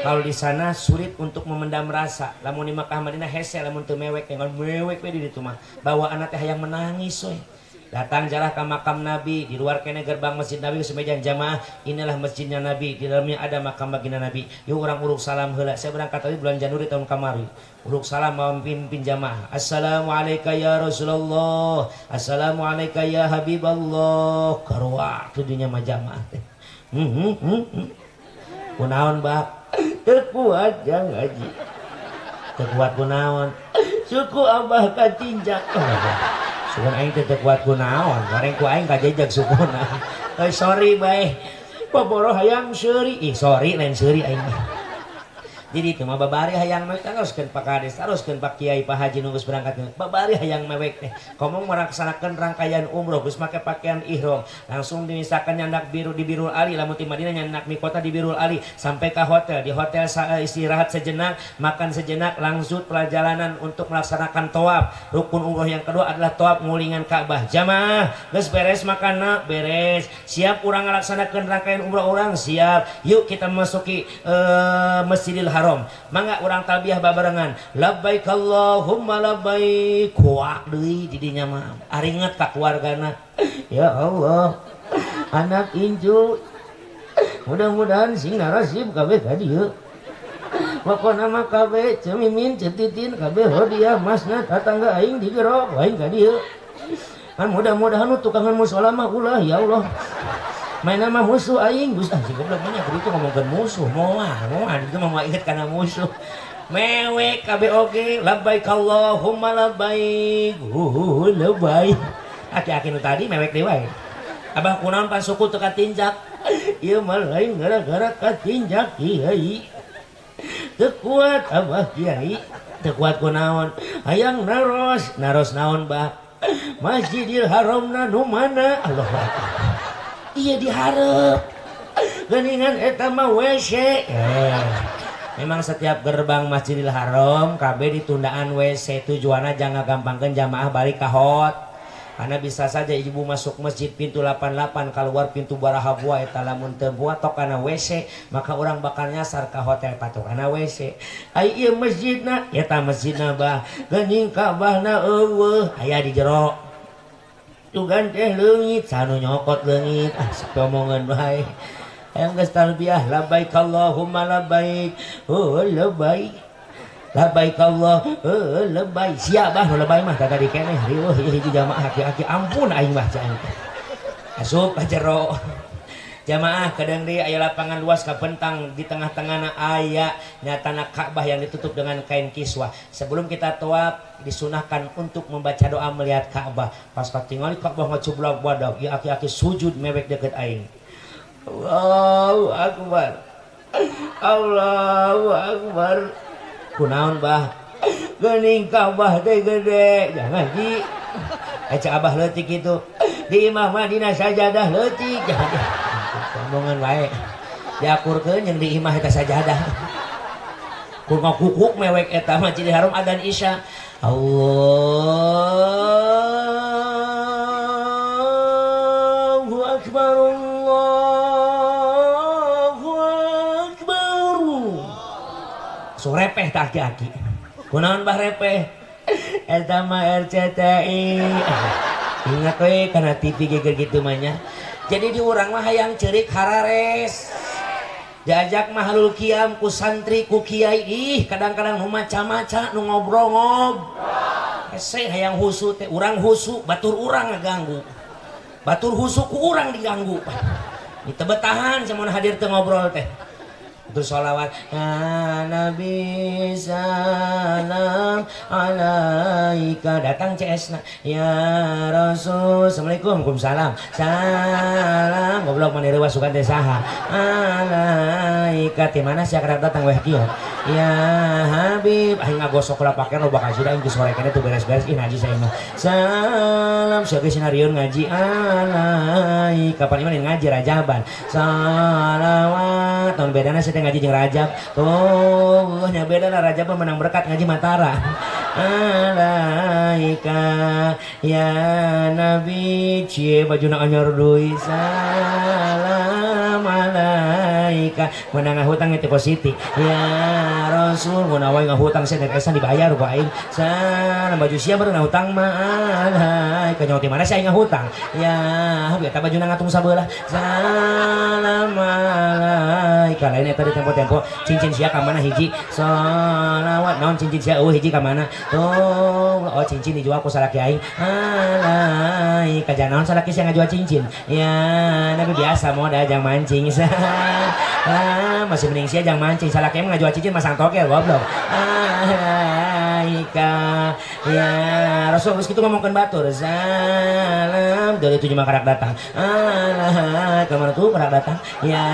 Kalau di sana sulit untuk memendam rasa. Lamun di Mekah Madinah hese lamun teu mewek dengan mewek we di ditu mah. Bawaan teh hayang menangis we. Datang jarah ke makam Nabi, di luar kene gerbang Masjid Nabi semejan jamaah, inilah masjidnya Nabi, di dalamnya ada makam baginda Nabi. Yuk urang uruk salam heula. Saya berangkat tadi bulan Januari tahun kamari. Uruk salam memimpin jamaah. Assalamualaikum ya Rasulullah. Assalamualaikum ya Habiballah. Karuak tu dinya mah jamaah teh. Kunaon bah? Teu kuat jang haji. Teu kuat kunaon? Suku abah katinjak. Oh, sugan aing teh teu kuat kunaon, goreng ku aing kajejeg sukuna. Eh sorry bae. Boboro hayang seuri. Ih sorry lain seuri aing mah. Jadi itu mah babari hayang mewek teruskeun Pak Kades, teruskeun Pak Kiai, Pak Haji nunggu berangkat. Babari hayang mewek teh. Komo melaksanakan rangkaian umroh geus make pakaian ihram, langsung dimisalkan nyandak biru di Birul Ali, lamun ti Madinah nyandak mikota di Birul Ali sampai ke hotel. Di hotel istirahat sejenak, makan sejenak, langsung perjalanan untuk melaksanakan tawaf. Rukun umroh yang kedua adalah tawaf ngulingan Ka'bah. Jamaah, geus beres makanna, beres. Siap urang ngalaksanakeun rangkaian umroh urang, siap. Yuk kita memasuki Masjidil Haram. Mangga urang talbiyah babarengan. Labbaik Allahumma labbaik. Kuak deui di dinya mah. Aringet ka keluargana. Ya Allah, anak incu mudah-mudahan sing narasib kabeh ka dieu. Pokona mah kabeh cemimin cetitin kabeh hadiah masna tatangga aing digerok aing ka dieu. Kan mudah-mudahan nu tukangan musola mah ulah ya Allah. Main nama musuh aing geus ah si goblok mah nya itu ngomongkeun musuh moal moal itu mah moal inget kana musuh. Mewek kabeh oge labbaik Allahumma labbaik. Hu labbaik. Aki-aki nu tadi mewek deui wae. Abah kunaon pan suku teu katinjak. Ieu mah lain gara-gara katinjak kiai. Teu kuat abah kiai. Teu kuat kunaon? Hayang naros, naros naon bah? Masjidil Haramna nu mana? Allahu Akbar. Iya diharap. Geningan eta mah WC. Memang setiap gerbang Masjidil Haram KB ditundaan WC, tujuannya jangan gampangkan jamaah balik ke hot. Karena bisa saja ibu masuk masjid pintu 88 keluar pintu baraha buah eta lamun teu buah tok kana WC, maka orang bakal nyasar ke hotel patokana WC. Ai ieu masjidna eta masjidna bah geuning Ka'bahna eueuh aya di jero. Tugan teh leungit sanu nyokot leungit ah sapomongan bae. Hayang geus talbiyah labbaik Allahumma labbaik. Oh labbaik. Labbaik Allah, oh labbaik. Sia bah nu lebay mah tadi keneh riweuh ieu hiji jamaah aki-aki ampun aing mah cai aing. Asup ka jero. Jamaah kadang deui aya lapangan luas kapentang di tengah-tengahna aya nyatana Ka'bah yang ditutup dengan kain kiswah. Sebelum kita tawaf disunahkan untuk membaca doa melihat Ka'bah. Pas katingali Ka'bah ngacublak badag, ieu aki-aki sujud mewek deket aing. Allahu Akbar. Allahu Akbar. Kunaon bah? Geuning Ka'bah teh gede, jangan ji. Cek abah leutik kitu. Di imah mah dina sajadah leutik. Jangan. Omongan wae. Diakurkeun jeung di imah eta sajadah. Kurma kukuk mewek eta Masjidil Haram adzan Isya. Allahu Akbar, Allahu Akbar. So repeh tah aki-aki. Kunaon bah repeh? Eta mah RCTI. Ingat we kana TV geger kitu mah nya. Jadi di urang mah hayang ceurik harares. Diajak mahalul kiam ku santri ku kiai ih kadang-kadang nu maca-maca nu ngobrol-ngob. Hese hayang husu teh urang husu batur urang ngaganggu. Batur husu ku urang diganggu. Diteu betahan samun hadir teu ngobrol teh. Terus sholawat ya Nabi salam alaika, datang CS na ya Rasul, assalamualaikum, waalaikumsalam, salam, goblok mana reuwas sugan teh saha, alaika ti mana sia kerap datang weh kieu ya Habib, aing ngagosok lah pakaian loba kasih aing geus sore keneh tuh beres-beres ih ngaji saya mah, salam sia geus sinarieun ngaji alaika, pan ieu ngaji rajaban, salawat tahun bedana sia teh ngaji jeung Rajab tuh nya beda lah, Rajab mah menang berkat ngaji matara alaika ya Nabi, cie bajuna anyar deui, salam alaika menang ngahutang itu positif ya Rasul, mun wae ngahutang sia esan dibayar ku aing, salam baju sia baru ngahutang mah alaika nyaho ti mana sia aing ngahutang ya eta bajuna ngatung sabelah, salam alaika lain eta di tempo-tempo cincin sia ka mana hiji, salawat naon cincin sia eueuh hiji ka mana tuh, oh cincin dijual ku salaki aing alaika janaon salaki sia ngajual cincin ya Nabi biasa modal jang mancing, masih mending sia jang mancing, salaki mah ngajual cincin masang tokel goblok alaika ya Rasul geus kitu ngomongkeun batur, salam dari tujuh mah karak datang alaika mana tuh karak datang ya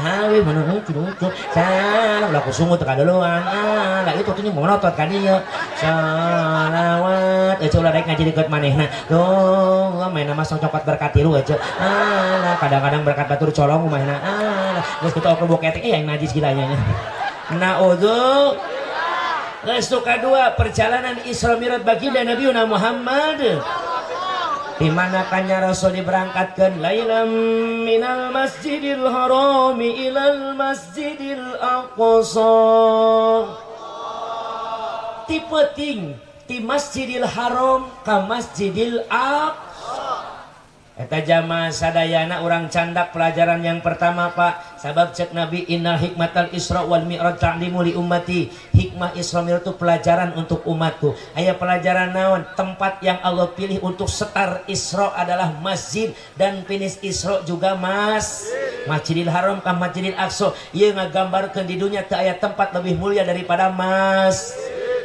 Habib mana lucu lucu, salam ulah ku sungut teu kaduluan ala itu tuh monotot ka dieu, salawat eueuh ulah daek ngaji deukeut manehna tuh main mah sok cokot berkat tilu eueuh ala kadang-kadang berkat batur colong manehna ala geus kitu oke boketek yang najis gilanya nya naudzu. Geus nu kadua perjalanan Isra Mi'raj baginda Nabi Muhammad di mana kanya Rasul diberangkatkan lailam minal masjidil harami ilal masjidil aqsa, ti peuting ti Masjidil Haram ka Masjidil Aqsa. Eta jamaah sadayana urang candak pelajaran yang pertama Pak, sabab cek Nabi innal hikmatal Isra wal Mi'raj ta'limu li ummati, hikmah Isra Mi'raj itu pelajaran untuk umatku. Aya pelajaran naon? Tempat yang Allah pilih untuk setar Isra adalah masjid dan finish Isra juga Masjidil Haram ka Masjidil Aqsa. Ieu ngagambarkeun di dunia teu aya tempat lebih mulia daripada mas.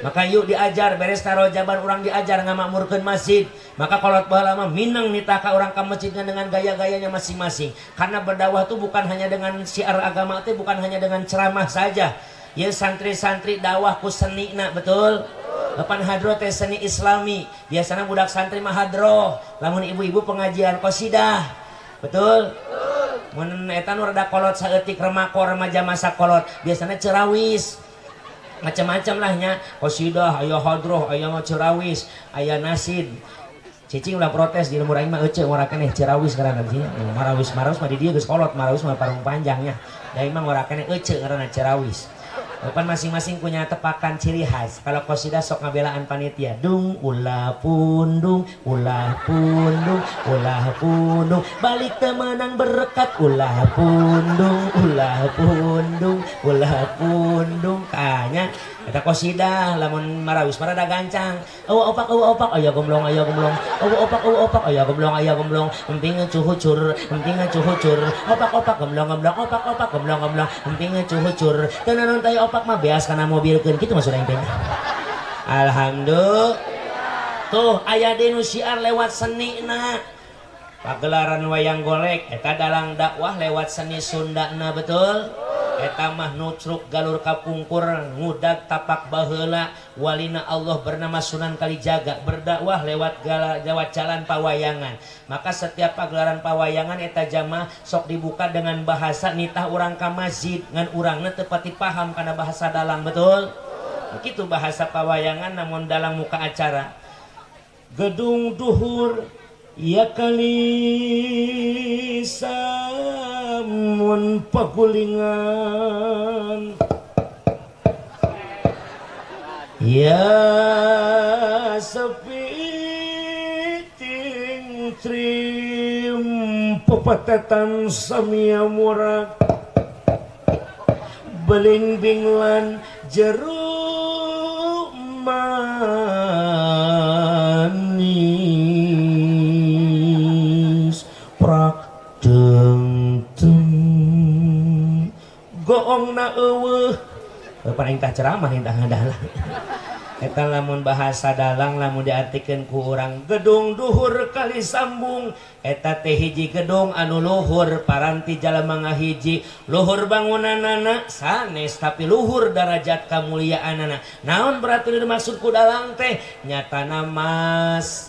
Maka yuk diajar beres tarojaban urang diajar ngamakmurkeun masjid. Maka kolot baheula mah mineng nitah ka urang ka masjidnya dengan gaya-gayanya masing-masing. Karena berdakwah itu bukan hanya dengan syiar agama, itu bukan hanya dengan ceramah saja. Ya santri-santri dakwah ku senina, betul? Lepan hadroh teh seni islami. Biasanya budak santri mah hadroh, lamun ibu-ibu pengajian qasidah. Betul? Mun eta nu rada kolot saeutik remako remaja masa kolot, biasanya cerawis. Macam-macam lah nya, qasidah, aya hadroh, aya cerawis, aya nasid. Cicing ulah protes di lembur aing mah euceu ngora keneh cerawis ngaranna di sini. Marawis marawis mah di dieu geus kolot, marawis mah parung panjangnya. Da aing mah ngora keneh euceu ngaranna cerawis. Pan masing-masing punya tepakan ciri khas. Kalau qasidah sok ngabelaan panitia, dung ulah pundung, ulah pundung, ulah pundung, balik temenang berkat ulah pundung, ulah pundung, ulah pundung. Kanya eta qasidah lamun marawis mah rada gancang. Eueuh opak eueuh opak aya gemblong aya gemblong. Eueuh opak eueuh opak aya gemblong aya gemblong. Emping cuhucur, emping cuhucur. Opak opak gemblong gemblong opak opak gemblong gemblong. Emping cuhucur. Teu naon teh opak mah beas kana mobilkeun kitu maksud aing teh. Alhamdulillah. Tuh aya deui nu syiar lewat senina. Pagelaran wayang golek eta dalang dakwah lewat seni Sundana, betul? Eta mah nucruk galur kapungkur ngudag tapak baheula walina Allah bernama Sunan Kalijaga berdakwah lewat lewat jalan pawayangan. Maka setiap pagelaran pawayangan eta jamaah sok dibuka dengan bahasa nitah urang ka masjid ngan urangna teu pati paham kana bahasa dalang, betul? Begitu bahasa pawayangan namun dalam muka acara gedung duhur ya kali samun pagulingan ya sepi ting trim pepetetan samia murah beling binglan jeruk manis prak deng deng goong. mah eueuh. Paling tah ceramah tah ngadalang. Eta lamun bahasa dalang lamun diartikeun ku urang gedung duhur kali sambung eta teh hiji gedung anu luhur paranti jalma ngahiji luhur bangunanana sanes tapi luhur darajat kamuliaanana. Naon berarti dimaksud ku dalang teh nyatana mas.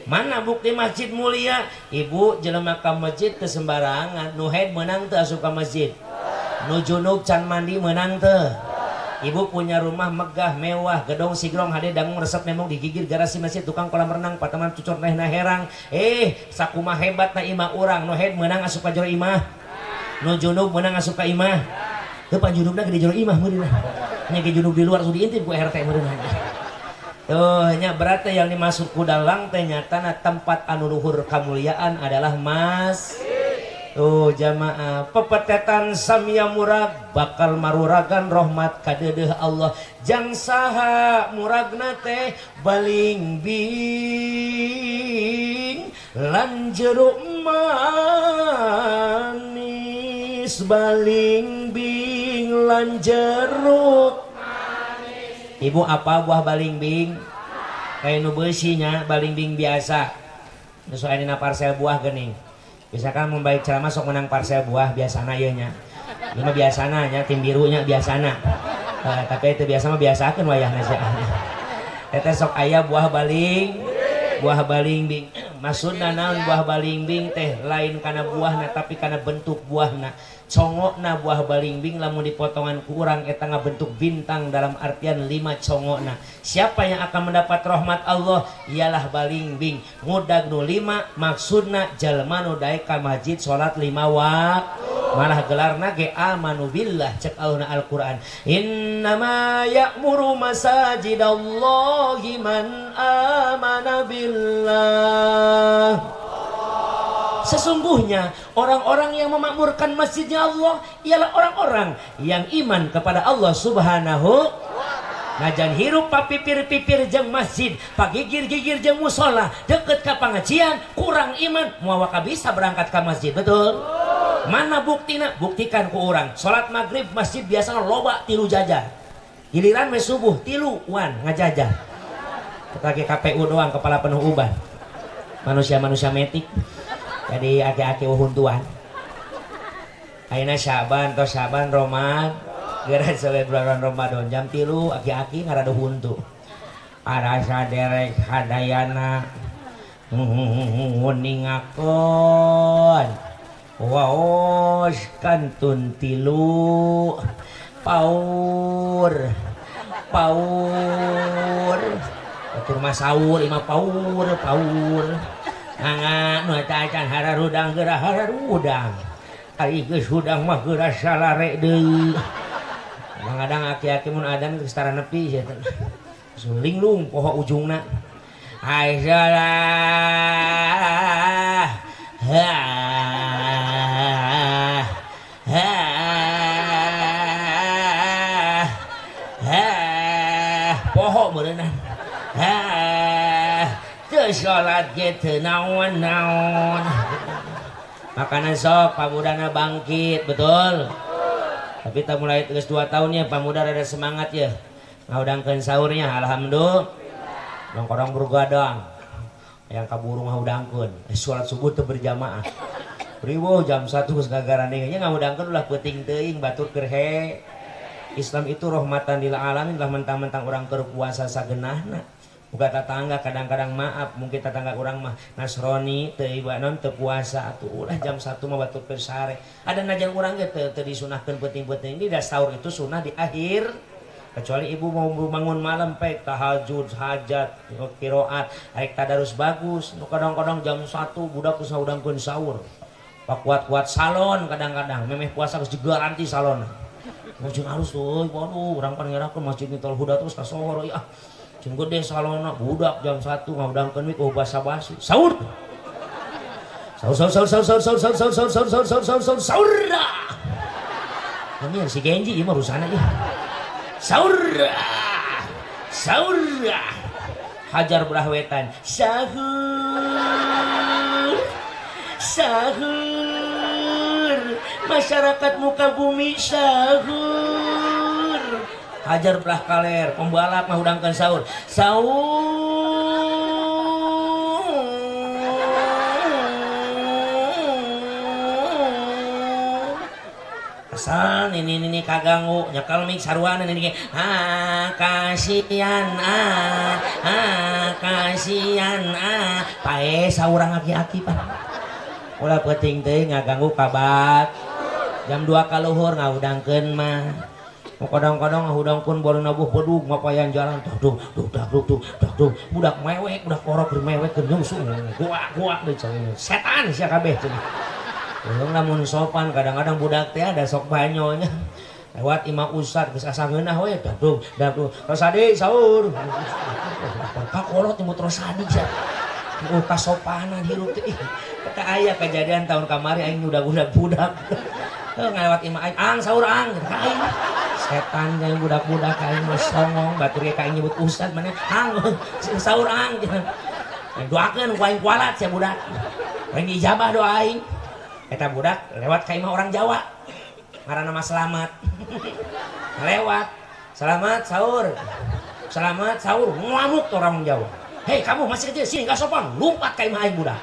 Mana bukti masjid mulia? Ibu jelema ka masjid teu sembarangan, nu haid meunang teu asup ka masjid? Nu junub can mandi meunang teu? Ibu punya rumah megah mewah, gedong sigrong hade dangung resep memong digigir garasi masjid tukang kolam renang pataman cucur nehna herang. Sakumaha hebatna imah urang, nu haid meunang asup ka jero imah? Nu junub meunang asup ka imah? Teu panjunubna gede jero imah meureunna. Nya ge junub di luar sudah diintip ku RT meureunna. Tuh nya berarti yang dimaksud ku dalang teh nyatana tempat anu luhur kamuliaan adalah mas. Tuh jamaah pepetetan samia murag bakal maruragan rahmat kadeudeeh Allah jang saha muragna teh baling bing lan jeruk manis baling bing lan jeruk manis. Ibu apa buah baling bing? Kayak nu beusinya baling bing biasa. Nu soalna parcel buah geuning. Misalkan membaik ceramah sok menang parcel buah biasana ieu nya. Ieu mah biasana nya tim birunya biasana. Tapi itu biasa mah biasakeun wayahna sia. Eta sok aya buah baling bing. Maksudna naon buah baling bing teh lain kana buahna tapi kana bentuk buahna. Congokna buah baling bing lamun dipotongan ku urang eta ngabentuk bintang dalam artian 5 congokna. Siapa yang akan mendapat rahmat Allah ialah baling bing. Ngudag nu 5 maksudna jalma nu daek ka masjid salat 5 waktu. Malah gelarna ge amanu billah cek Allahna Al-Qur'an. Innama ya'muru masajidallahi man amana billah. Sesungguhnya orang-orang yang memakmurkan masjidnya Allah ialah orang-orang yang iman kepada Allah Subhanahu. Najan hirup papipir-pipir jeung masjid, pagigir-gigir jeung musola, deket ka pengajian, kurang iman, moal waka bisa berangkat ka masjid, betul? Mana buktina? Buktikan ku urang. Salat maghrib masjid biasana loba tilu jajar. Giliran we subuh tilu wan ngajajar. Lagi KPU doang kepala penuh uban. Manusia-manusia metik. Jadi aki-aki uhuntuan. Ayeuna Syaban tos Syaban Roman, geura sampai bulan Ramadan jam 3 aki-aki ngarada huntu. Arasa derek hadayana nguningakeun. Waos kantun tilu paur paur atur mah saur imah paur paur mangga nu eta acan hararudang geura hararudang ari geus hudang mah geura salare deui. Kadang-kadang aki-aki mun adan geus tara nepi sia teh linglung poho ujungna. Aisyah ha ha ha poho meureunna. Ha teu salat ge teu naon-naon. Makanan sok pamudana bangkit, betul? Tapi tak mulai geus 2 tahun ya pamuda rada semangat ya. Ngaudangkeun sahurnya alhamdulillah. Kadang-kadang bergadang. Yang kaburu ngaudangkeun. Salat subuh teu berjamaah. Riweuh jam 1 geus gagarandeng nya ngaudangkeun ulah peuting teuing batur keur he. Islam itu rahmatan lil alamin lah mentang-mentang urang keur puasa sagenahna. Buka tetangga kadang-kadang maaf mungkin tetangga urang mah Nasrani teu ibanon teu puasa atuh ulah jam 1 mah batur keur sare. Ada najan urang ge teu disunahkeun peuting-peuting di sahur itu sunah di akhir. Kecuali ibu mau bangun malam pek tahajud, hajat, qiraat, arek tadarus bagus. Nu kadang-kadang jam 1 budak geus ngaudangkeun sahur. Pakuat-kuat salon kadang-kadang memeh puasa geus digaranti salon. Jeung alus euy, waduh urang pan ngerakeun masjid Miftahul Huda terus ka sohor euy ah. Jeung gede salonna budak jam 1 ngaudangkeun mik oh basa-basi. Sahur. Sahur sahur sahur sahur sahur sahur sahur sahur sahur sahur sahur sahur sahur. Ini si Genji ieu mah rusana ieu. Sahur. Sahur. Hajar belah wetan. Sahur. Sahur. Masyarakat muka bumi sahur. Hajar belah kaler, pembalap mah hudangkeun sahur. Sahur. Kesal ini kaganggu nyekel mik saruana ini ah kasihan ah ah kasihan ah pae saurang aki-aki pak ulah penting teh ngaganggu kabat jam 2 kaluhur ngahudangkeun mah kodong-kodong ngahudangkeun baru nabuh bedug ngapayan jalan tuh tuh tuh tuh tuh tuh tuh budak mewek budak korok mewek nyungsu gua deui setan sia kabeh cenah. Belum lamun sopan kadang-kadang budak teh ada sok banyonya lewat imam ustad geus asa ngeunah we dagdug dagdug Rosadi sahur kakolot nyebut Rosadi sia oh kasopanan hirup teh kata aya kejadian tahun kamari aing nyudag-udag budak ngalewat imah aing ang sahur ang ka aing setan jeung budak-budak aing mah songong batur ge ka aing nyebut ustad maneh ang sahur ang doakeun ku aing kualat sia budak aing diijabah doa aing. Eta budak lewat ka imah orang Jawa ngaranna mah Selamat lewat Selamat sahur Selamat sahur ngamuk tuh orang Jawa hei kamu masih kecil sini gak sopan lompat ka imah aing budak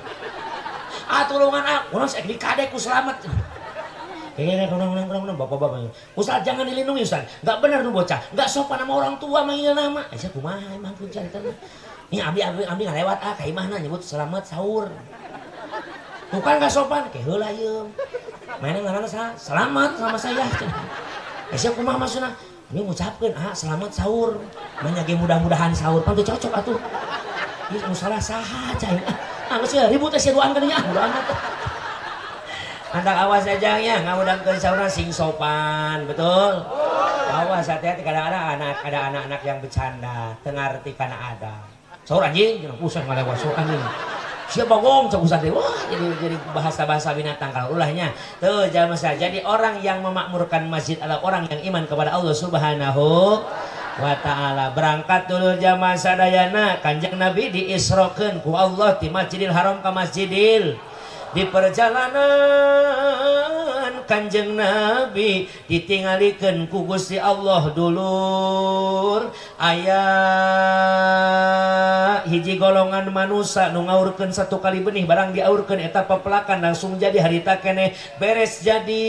ah tulungan ah urang saek dikadek ku Selamat kurang bapak-bapak Ustaz jangan dilindungi Ustaz gak bener tuh bocah gak sopan sama orang tua manggil nama sia kumaha emang pun carita ini abdi ngalewat ah ka imahna nyebut Selamat sahur bukan gak sopan, kayak heula ieu. Mainnya ngaranna saha? Selamat sama saya. Sia kumaha maksudna? Ini ngucapkeun, ah selamat sahur. Manya ge mudah-mudahan sahur pan teu cocok atuh. Ieu nu salah saha cai? Ah geus ribut teh sia duaan ka dinya, bodo amat. Andak awas aja nya ngahudangkeun sahurna sing sopan, betul? Awas hati-hati kadang-kadang anak ada anak-anak yang bercanda, teu ngarti kana adab. Sahur anjing, pusat ngalewat sahur anjing. Siapa bagong cak ustaz teh wah jadi bahasa-bahasa binatang kalau ulahnya tuh jangan masalah. Jadi orang yang memakmurkan masjid adalah orang yang iman kepada Allah Subhanahu wa taala. Berangkat dulu jamaah sadayana Kanjeng Nabi diisrokeun ku Allah di Masjidil Haram ka Masjidil. Di perjalanan Kanjeng Nabi ditingalikeun ku Gusti Allah dulur aya hiji golongan manusia nu ngaurkeun satu kali benih barang diaurkeun eta pepelakan langsung jadi harita keneh beres jadi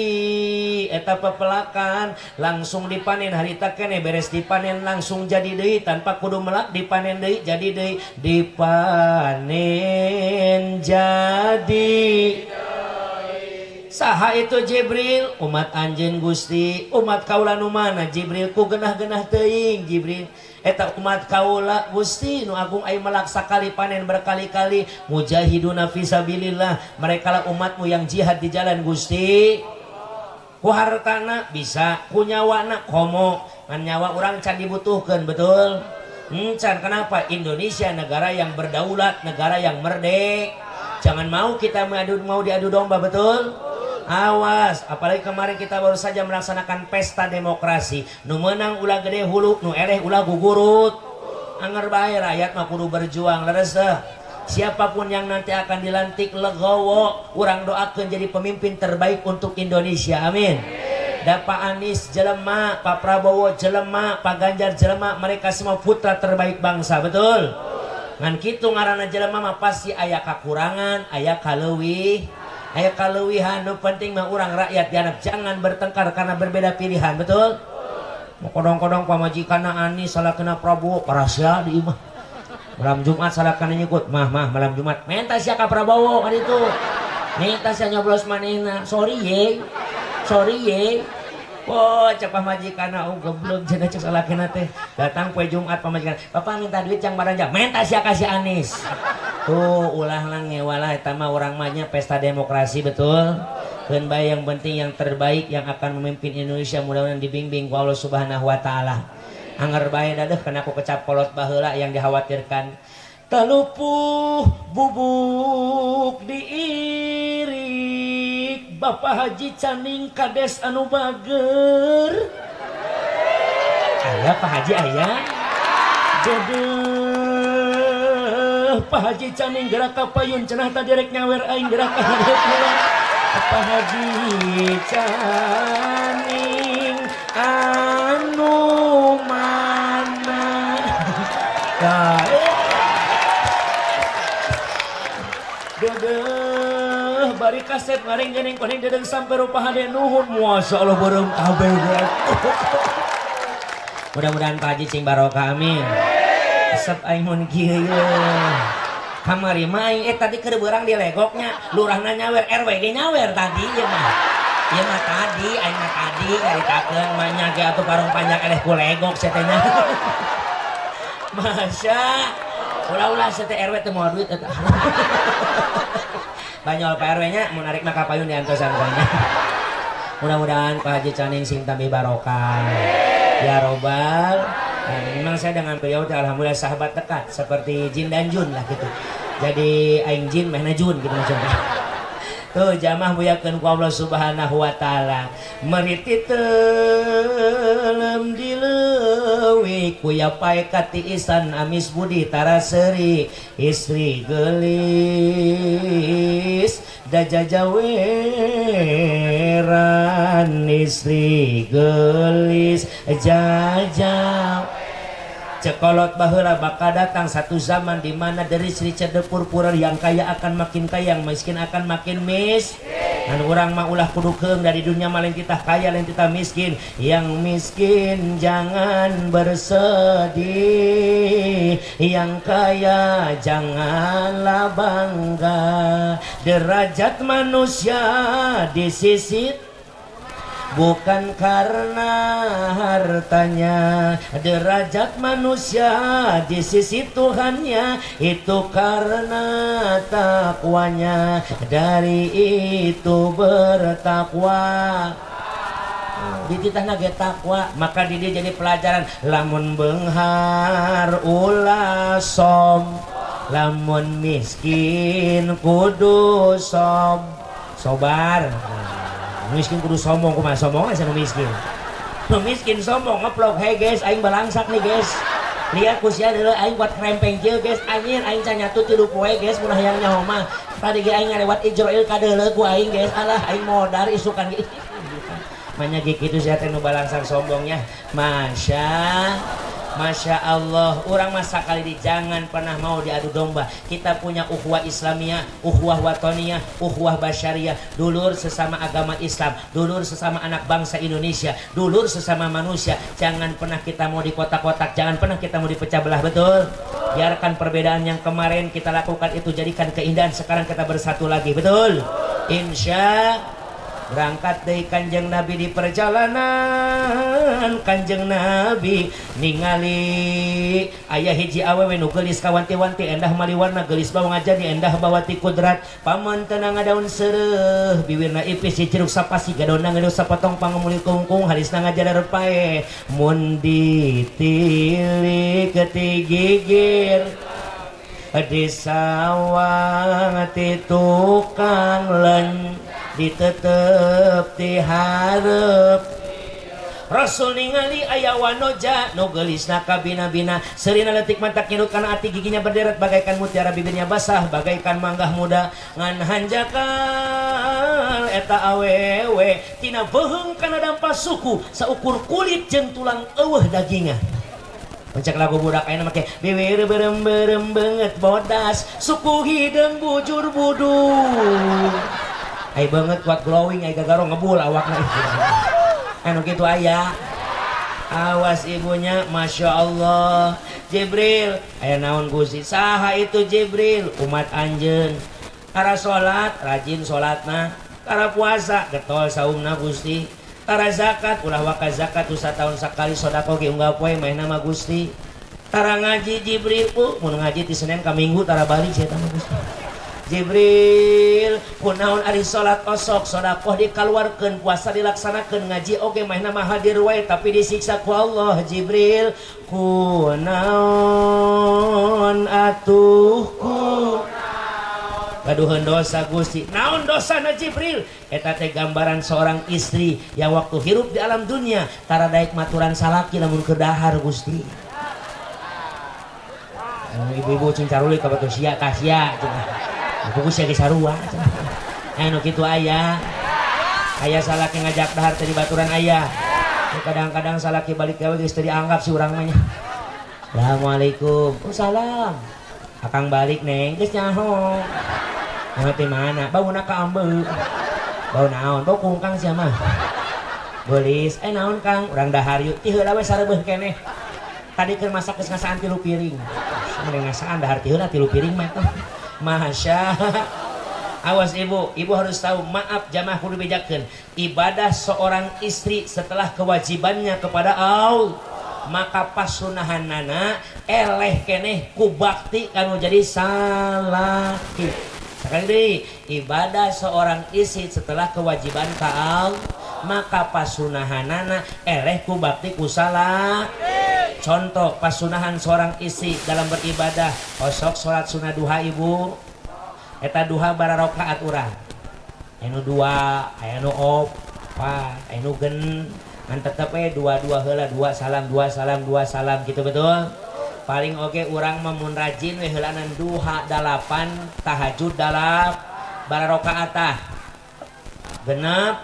eta pepelakan langsung dipanen harita keneh beres dipanen langsung jadi deui tanpa kudu melak dipanen deui jadi deui dipanen jadi saha itu Jibril umat anjeun Gusti umat kaula nu mana Jibril ku genah-genah teuing Jibril eta umat kaula Gusti nu agung ai melak sakali panen berkali-kali mujahiduna fisabilillah mereka lah umatmu yang jihad di jalan Gusti ku hartana bisa ku nyawana komo ngan nyawa urang can dibutuhkeun betul can kenapa Indonesia negara yang berdaulat negara yang merdeka. Jangan mau kita mau diadu domba, betul? Awas, apalagi kemarin kita baru saja melaksanakan pesta demokrasi. Nu menang ulah gede hulu, nu eleh ulah gugurut. Anger bae rakyat mah kudu berjuang, leres teh. Siapapun yang nanti akan dilantik legowo, urang doakeun jadi pemimpin terbaik untuk Indonesia. Amin. Da Pak Anies jelema, Pak Prabowo jelema, Pak Ganjar jelema, mereka semua putra terbaik bangsa, betul? Ngan kitu ngaranna jelema mah pasti aya kakurangan, aya kaleuwih, aya kaleuwihan. Nu penting mah urang rakyat dianap jangan bertengkar karena berbeda pilihan, betul? Mau kodong-kodong pamajikanna Anies salah kena Prabowo, parasia di imah. Malam Jumat salah kana nyikut, mah malam Jumat menta sia ka Prabowo kan itu. Menta sia nyoblos manehna, sorry ye. Sorry ye. Oh, cek pamajikanna oh goblok cenah cek salakina teh. Datang poe Jumat pamajikan, "Bapak minta duit jang baranja." Menta sia ka si Anies. Tuh ulah lah ngewalah eta mah urang mah nya pesta demokrasi, betul? Keun bae yang penting yang terbaik yang akan memimpin Indonesia mudah-mudahan dibimbing ku Allah Subhanahu wa taala. Anger bae dadeuh kana ku kecap kolot baheula yang dikhawatirkan. Talupuh bubuk diirik Bapak Haji Caning kades anu bager. Aya Pak Haji aya. Dedeh Pak Haji Caning gerak ka payun cenah tadi rek nyawer aing gerak ka. Pak Haji Caning anu mana? Nah, dedeh bari kaset ngaring gening kuning dedeng sampai rupa hade nuhun, Masya Allah, beureum kabeh. Mudah-mudahan Pak Haji cing barokah, amin. Resep aing mun kieu ye. Kamari mah aing tadi keur beurang di legoknya, lurahna nyawer, RW ge nyawer tadi ieu mah. Ieu mah tadi aing mah tadi nyaritakeun mah nya ge atuh parung panjang eleh ku legok sia teh nya. Masya ulah-ulah sia teh, RW teh moal duit eta. Banyol Pak RW nya, mun narik mah ka payun diantosan nya. Mudah-mudahan Pak Haji Caning sing tambih barokah. Ya robbal. Nah, memang saya dengan beliau teh alhamdulillah sahabat dekat seperti jin dan jun lah gitu. Jadi aing jin, manehna jun gitu maksudnya. Tuh jamaah muyakeun ku Allah Subhanahu wa taala. Meriti teuleum di leuwi kuya pae katiisan amis budi tara seuri, istri geulis dajajaweran, istri geulis jajah. Cekolot baheula, bakal datang satu zaman di mana dari Sri Cede Purpura yang kaya akan makin kaya, yang miskin akan makin mis. Dan orang mah ulah kudu keung dari dunia mah, lain titah kaya, lain titah miskin. Yang miskin jangan bersedih, yang kaya janganlah bangga. Derajat manusia di sisi bukan karena hartanya, derajat manusia di sisi Tuhannya itu karena takwanya. Dari itu bertakwa, dititahna ge takwa, maka di dia jadi pelajaran, lamun beunghar ulah som, lamun miskin kudu sob sobar. Nah, miskin kudu sombong, kumaha sombong asa nu miskin? Nu miskin sombong ngeplok, "Hey guys, aing balangsak nih guys, lihat ku sia deuleu aing kuat krempeng kieu guys, anjir aing can nyatu 3 poe guys, mun hayang nyaho mah tadi ge aing ngalewat Ijroil kadeuleu ku aing guys, alah aing modar isukan ge." Manya ge kitu sia teh nu balangsak sombongnya. Masya Masya Allah, orang masa kali ini jangan pernah mau diadu domba. Kita punya ukhuwah Islamiyah, ukhuwah watoniyah, ukhuwah basyariah, dulur sesama agama Islam, dulur sesama anak bangsa Indonesia, dulur sesama manusia. Jangan pernah kita mau di kotak-kotak, jangan pernah kita mau dipecah belah, betul? Biarkan perbedaan yang kemarin kita lakukan itu jadikan keindahan, sekarang kita bersatu lagi, betul? Insya berangkat dari Kanjeng Nabi di perjalanan, Kanjeng Nabi ningali aya hiji awewe nu geulis kawanti-wanti, endah maliwarna, geulis bawang ngajadi endah bawati kudrat, pamentena ngadaun seureuh, biwirna ipis ciciruk sapasi, gadonna ngeduh sapotong pangemuli kungkung, halisna ngajalar pae, mun ditilik ti gigir di sawang ti tukang len ditetep ti hareup. Rasul ningali aya wanoja nu geulisna kabina-bina, seurina leutik mantak nyedut kana ati, giginya berderet bagaikan mutiara, bibirnya basah bagaikan manggah muda, ngan hanjakal eta awewe tina beuheung kana dampa suku saukur kulit jeung tulang, eueuh daginga. Pencak lagu budak ayeuna make bibir berem-berem beungeut bodas, suku hideung bujur budu. Ai beungeut kuat glowing, ai gagaro ngebul awakna. Anu kitu aya. Awas ibunya, Masya Allah. Jibril, aya naon Gusti? Saha itu Jibril? Umat anjeun. Tara salat, rajin salatna. Tara puasa, getol saumna Gusti. Tara zakat, ulah waka zakat tahun sakali, sodako ge unggal poe manehna mah Gusti. Tara ngaji Jibril, mun ngaji ti Senin ka Minggu tara balik sia mah Gusti. Jibril, kunaon ari salat osok, sodakoh dikaluarkeun, puasa dilaksanakeun, ngaji oge manehna mah hadir wae tapi disiksa ku Allah. Jibril, kunaon atuh ku gaduhan dosa Gusti? Naon dosana Jibril? Eta teh gambaran seorang istri yang waktu hirup di alam dunia tara daek maturan salaki lamun keur dahar Gusti. Ibu-ibu cing carulik ka batur sia ka sia cenah. Buku sia ge sarua cenah. Anu kitu aya. Aya salaki ngajak dahar teh di baturan aya. Kadang-kadang salaki balik gawe geus teu dianggap si urang mah nya. Assalamualaikum. Oh salam. Akang balik neng, geus nyaho. Nyaho ti mana? Bauna ka ambeu. Bau naon? Bau kungkang sia mah. Geulis, naon Kang? Urang dahar yuk. Ti heula we sareubeuh keneh. Tadi keur masak geus ngasaan 3 piring. Mending ngasaan dahar ti heula 3 piring mah teh. Masya. Awas ibu, ibu harus tahu, maaf jamaah kudu bejakeun. Ibadah seorang istri setelah kewajibannya kepada Allah, maka pasunahanana eleh keneh ku bakti kanu jadi salaki. Sekali deui, ibadah seorang istri setelah kewajiban ka Allah, maka pasunahanana eleh ku bakti ku salaki. Contoh pasunahan seorang istri dalam beribadah, osok salat sunah duha ibu. Eta duha bararakaat urang. Anu 2, anu 4, anu gen, ngan tetep we dua-dua heula, 2 salam, 2 salam, 2 salam gitu betul. Paling oge urang mah mun rajin we heulanan duha 8, tahajud 8, bararakaat tah. Genep,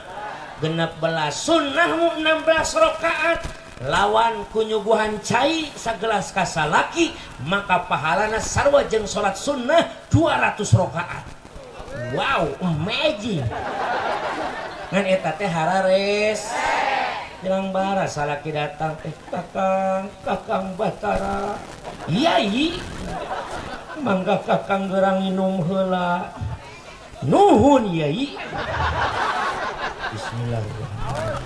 genep belas, sunnahmu 16 rakaat. Lawan kunyuguhan cai sagelas kasalaki maka pahalana sarua jeung salat sunnah 200 rakaat. Wow, amazing. Ngan eta teh harares. Bilang bara salaki datang teh kakang, kakang Batara. Yai. Mangga kakang gerang minum heula. Nuhun yai. Bismillahirrahmanirrahim.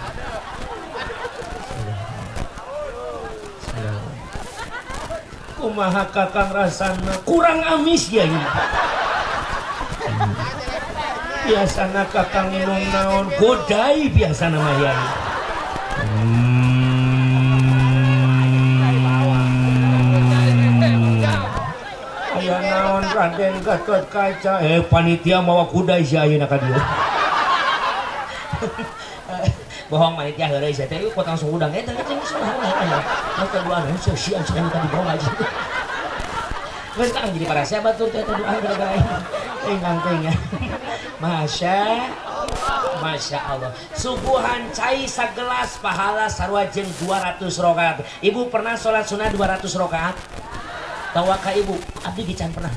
Kumaha kakang rasana kurang amis yai. Biasana kakang minum naon godai biasana mah yai. Aya naon Raden Gatot Kaca panitia mawa kuda sia ayeuna ka dieu. Bohong panitia heureuy sia teh potong sudang eta teh subhanallah. Maka doa sia sia sia tadi bawa aja. Geus tah jadi para sahabat batur teh doa gara-gara enggang teh nya. Masya Masya Allah. Suguhan cai sagelas pahala sarua jeung 200 rakaat. Ibu pernah sholat sunnah 200 rakaat? Tawa ka ibu, abdi ge can pernah.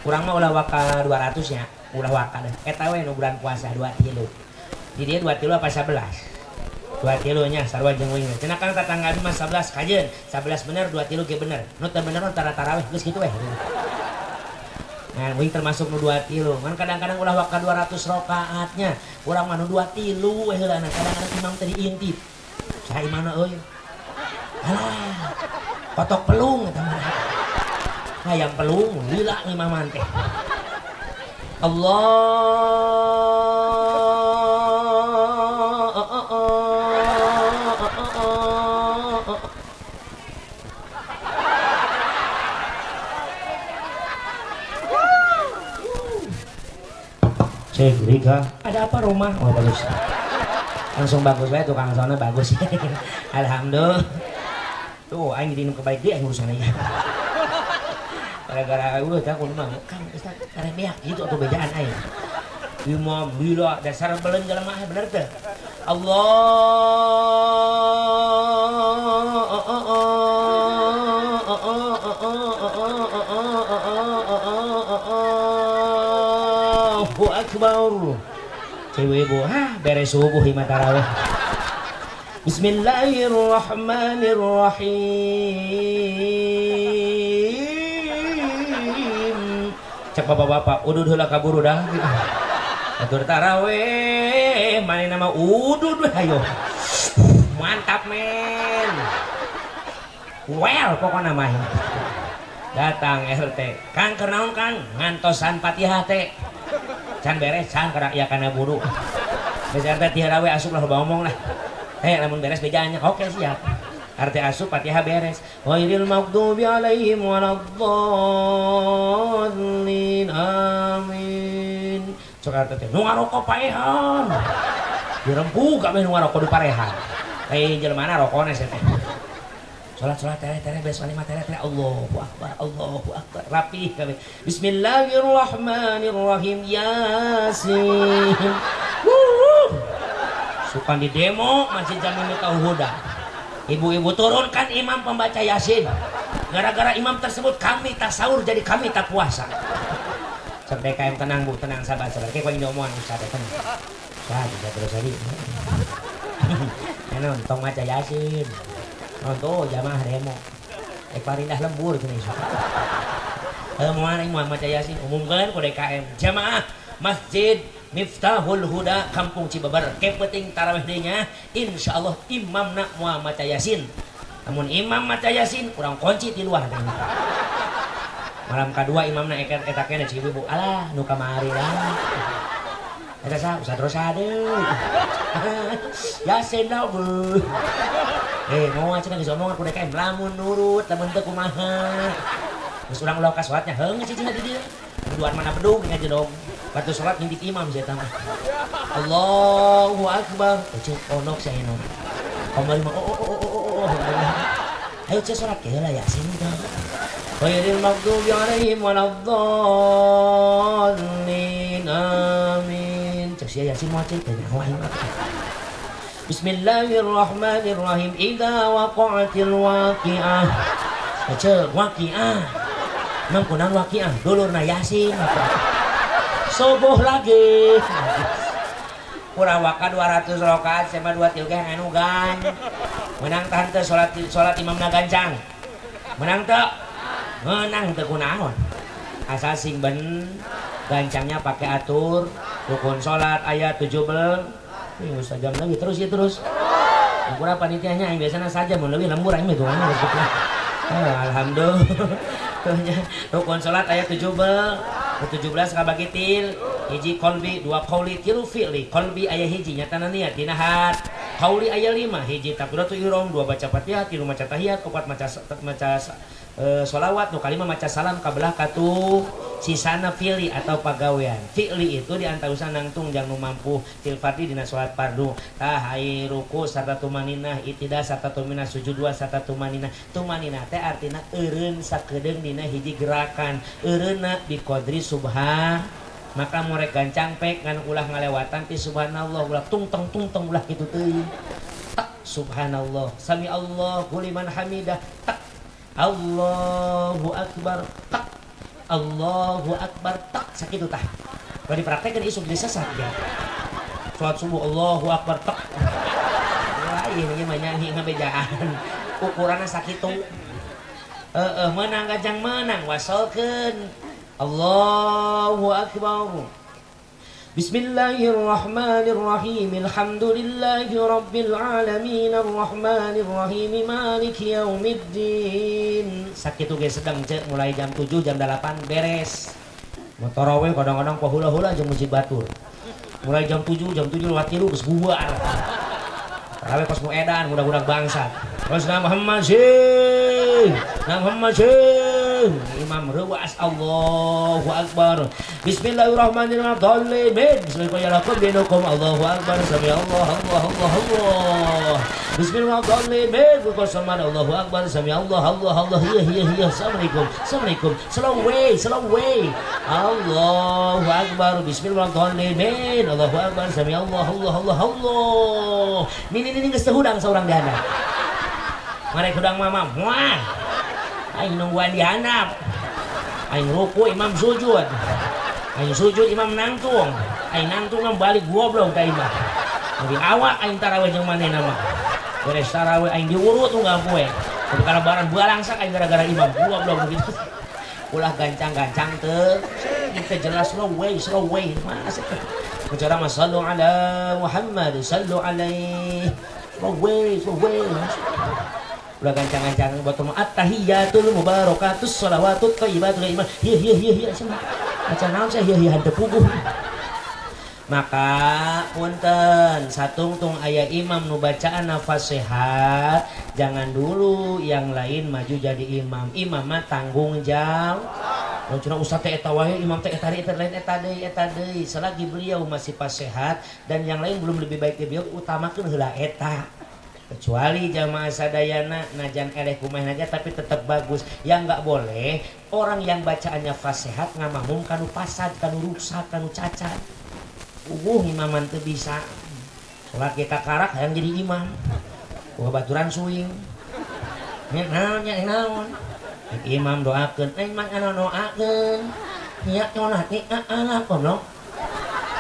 Urang mah ulah waka 200 nya, ulah waka deh. Eta we nu bulan puasa 2 tilu. Di dia 2 tilu apa 11? 2 tilunya sarua jeung wing. Cenah kan tatangga abdi mah 11 kajeun. 11 bener 2 tilu ge bener. Nu teu bener tara tarawih geus kitu we. Nah, wing termasuk nu 2 tilu. Kan kadang-kadang ulah waka 200 rakaatnya. Urang mah nu 2 tilu we heulana. Kadang-kadang imam teh diintip. Saha imamna euy? Alah. Kotok pelung eta mah. Hayam pelung lila ngimaman teh. Allah Cek Rika, ada apa rumah? Oh bagus. Langsung bagus wae tukang sono bagus. Alhamdulillah. Tuh aing jadi nu kebaik dia urusan aja. Gara-gara udah teh aku mah Kang Ustaz karebeak gitu atau bejaan aing. Imam gila dasar belen jelema bener teh. Allah Allahu akbar. Cewek ibu, hah beres subuh lima tarawih. Bismillahirrahmanirrahim. Cek bapak-bapak, udud heula kaburu dah. Atur tarawih, mana nama udud we ayo. Mantap men. Well pokokna mah. Datang RT. Kang keur naon Kang? Ngantosan Fatihah teh. Can beres can kana ieu kana buru. Geus RT tiara we asup lah loba omong lah. Lamun beres bejanya. Oke siap. RT asup Fatihah beres. Ghairil maghdubi alaihim waladdallin. Amin. Sok RT teh nu ngarokok paehan. Dirempug kabeh nu ngarokok di parehan. Jelema na rokona sia teh. Salat salat tere tere beres lima tere tere Allahu akbar Allahu akbar rapi kabeh. Bismillahirrahmanirrahim Yasin. Wuh. Suka di demo Masjid Jami Miftahul Huda. Ibu-ibu turunkan imam pembaca Yasin. Gara-gara imam tersebut kami tak sahur jadi kami tak puasa. Cek DKM tenang bu, tenang sabar sabar. Kayak paling diomongan ustaz tenang. Wah, bisa terus tadi. Enon tong maca Yasin. Nonton jamaah demo. Parindah lembur gini. Moal aing moal maca Yasin umumkeun ku DKM. Jamaah Masjid Miftahul Huda Kampung Cibeber ke penting tarawih deui nya insyaallah imamna moal maca Yasin. Namun imam maca Yasin kurang kunci di luar teh. Malam kedua imamna eta keneh cik ibu alah nu kamari lah. Eta sah Ustaz Rosa deui. Yasin dah bu. Mau cenah geus omongan ku DKM lamun nurut lamun teu kumaha. Geus urang ulah ka salatnya heung cicing di dieu. Duaan mana bedug nya jedog. Batu salat ngintip imam sia eta mah. Allahu akbar. Cek onok sia eno. Kamari mah oh oh oh oh oh. Ayo cek salat ke heula Yasin teh. Ghairil maghdubi alaihim waladdallin. Amin. Cek sia Yasin moal cek teh nyaho aing mah. Bismillahirrahmanirrahim. Idza waqa'atil waqi'ah. Cek waqi'ah. Mang kunaon waqi'ah? Dulurna Yasin. Subuh lagi. Kurang waka 200 rakaat sama 2 tilu ge anu gan. Menang tahan teu salat salat imamna gancang. Menang teu? Menang teu kunaon. Asal sing ben gancangnya pakai atur rukun salat ayat 17. Ini usah jam lagi terus ya terus. Kurang panitianya yang biasanya saja mau lebih lembur aing mah hitunganna geus kitu. Alhamdulillah. Rukun salat ayat 17. 17 kabagi til hiji qalbi dua qauli tilu fi'li. Qalbi aya hiji nyatana niat dina hat. Qauli aya 5 hiji takbiratul ihram dua baca Fatihah tilu maca tahiyat opat maca maca sholawat nu kalima maca salam kabelah katu sisana fi'li atau pagawean. Fi'li itu diantarusna nangtung jang nu mampu til fardhi dina salat fardu. Tah ai ruku sarta tumaninah itidah sarta tuminah sujud dua sarta tumaninah. Tumaninah teh artina eureun sakedeung dina hiji gerakan. Eureunna biqadri subhan. Maka murek gancang pek ngan ulah ngalewatan ti subhanallah ulah tungtong tungtong ulah kitu teuing. Tak subhanallah sami Allahu liman hamidah tak Allahu akbar tak Allahu akbar tak sakitu tah. Kalau dipraktekeun isuk jadi sesat ya. Salat subuh Allahu akbar tak. Lain ieu mah nyanyi ngabejaan. Ukuranna sakitu. Heeh meunang gajang meunang wasolkeun. Allahu akbar. Bismillahirrahmanirrahim. Alhamdulillahi rabbil alamin arrahmanir rahim maliki yaumiddin. Sakitu ge sedang cek mulai jam 7 jam 8 beres. Motor we kadang-kadang pahula-hula jeung masjid batur. Mulai jam 7 lewat 3 geus bubar. Tarawih kos nu edan budak-budak bangsat. Terus Muhammad sih. Muhammad sih. Imam reuas Allahu akbar. Bismillahirrahmanirrahim. Bismillahirrahmanirrahim. Allahu akbar. Sami Allah Allah Allah Allah. Bismillahirrahmanirrahim. Allahu akbar. Sami Allah Allah Allah. Iya iya iya. Assalamualaikum. Assalamualaikum. Slow way, slow way. Allahu akbar. Bismillahirrahmanirrahim. Allahu akbar. Sami Allah Allah Allah Allah. Ini ini geus teu hudang saurang di handap. Marek hudang mama. Wah. Aing nungguan di handap. Aing ruku imam sujud. Aing sujud imam nangtung. Aing nangtung imam balik goblok ka imah. Di awak aing tarawih jeung manehna mah. Beres tarawih aing diurut unggal poe. Kudu kalebaran balangsak aing gara-gara imam goblok begitu. Ulah gancang-gancang teu. Kita jelas slow way, slow way. Mas. Bicara mah sallu ala Muhammad, sallu alaihi. Slow way, slow way. Ulah gancang-gancang buat rumah at-tahiyatul mubarakatus sholawatut thayyibatul iman. Hieu hieu hieu hieu cenah. Maca naon sia hieu hieu henteu puguh. Maka punten satungtung aya imam nu bacaan nafas sehat, jangan dulu yang lain maju jadi imam. Imam mah tanggung jawab. Mun cenah ustaz teh eta wae, imam teh eta deui, eta lain eta deui, eta deui. Selagi beliau masih pas sehat dan yang lain belum lebih baik dari beliau, utamakeun heula eta. Kecuali jamaah sadayana najan eleh kumaha aja tapi tetap bagus. Yang nggak boleh orang yang bacaannya fasehat ngamakmum kanu pasad, kanu rusak, kanu cacat. Ubuh imaman teu bisa. Salat ge kakarak hayang jadi imam. Wah baturan suing. Nya naon nya naon. Imam doakeun, eh imam anu doakeun. Nya nyolat ni alah goblok.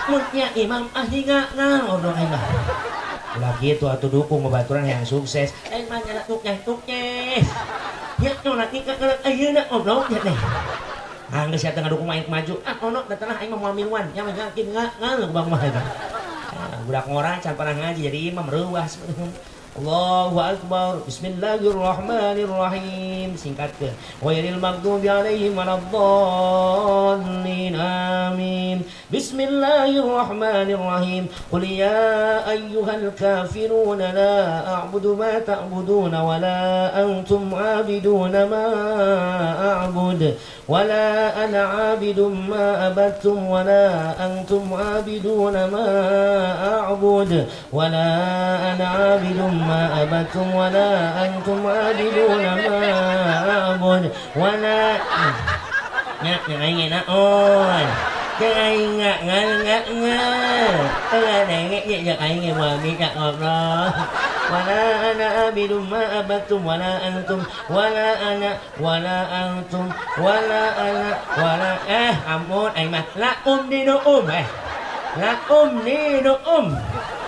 Mun nya imam ah hinga goblok aing mah. Ulah kitu atuh dukung babaturan yang sukses. Eh mah nya tuknya tuknya. Nya nyolat ni kakak ayeuna goblok nya teh. Ah geus sia teh ngadukung aing maju. Ah ono da tanah aing mah moal miluan. Nya mah yakin ngal bang mah eta. Budak ngora can pernah ngaji jadi imam reuas. Allahu akbar. Bismillahirrahmanirrahim. Singkatkeun. Ghairil maghdubi alaihim waladdallin. Amin. Bismillahirrahmanirrahim. Qul ya ayyuhal kafirun la a'budu ma ta'budun wa la antum 'abidun ma a'bud wa la ana 'abidun ma abattum wa la antum 'abidun ma a'bud wa la ana 'abidun ma abattum wa la antum 'abidun ma a'bud wa la nya aing naon jeung aing ngal ngal ngal teu denge nya jeung aing moal mika ngobrol wala ana abidum ma abattum wala antum wala ana wala antum wala ana wala ampun aing mah lakum dinukum lakum dinukum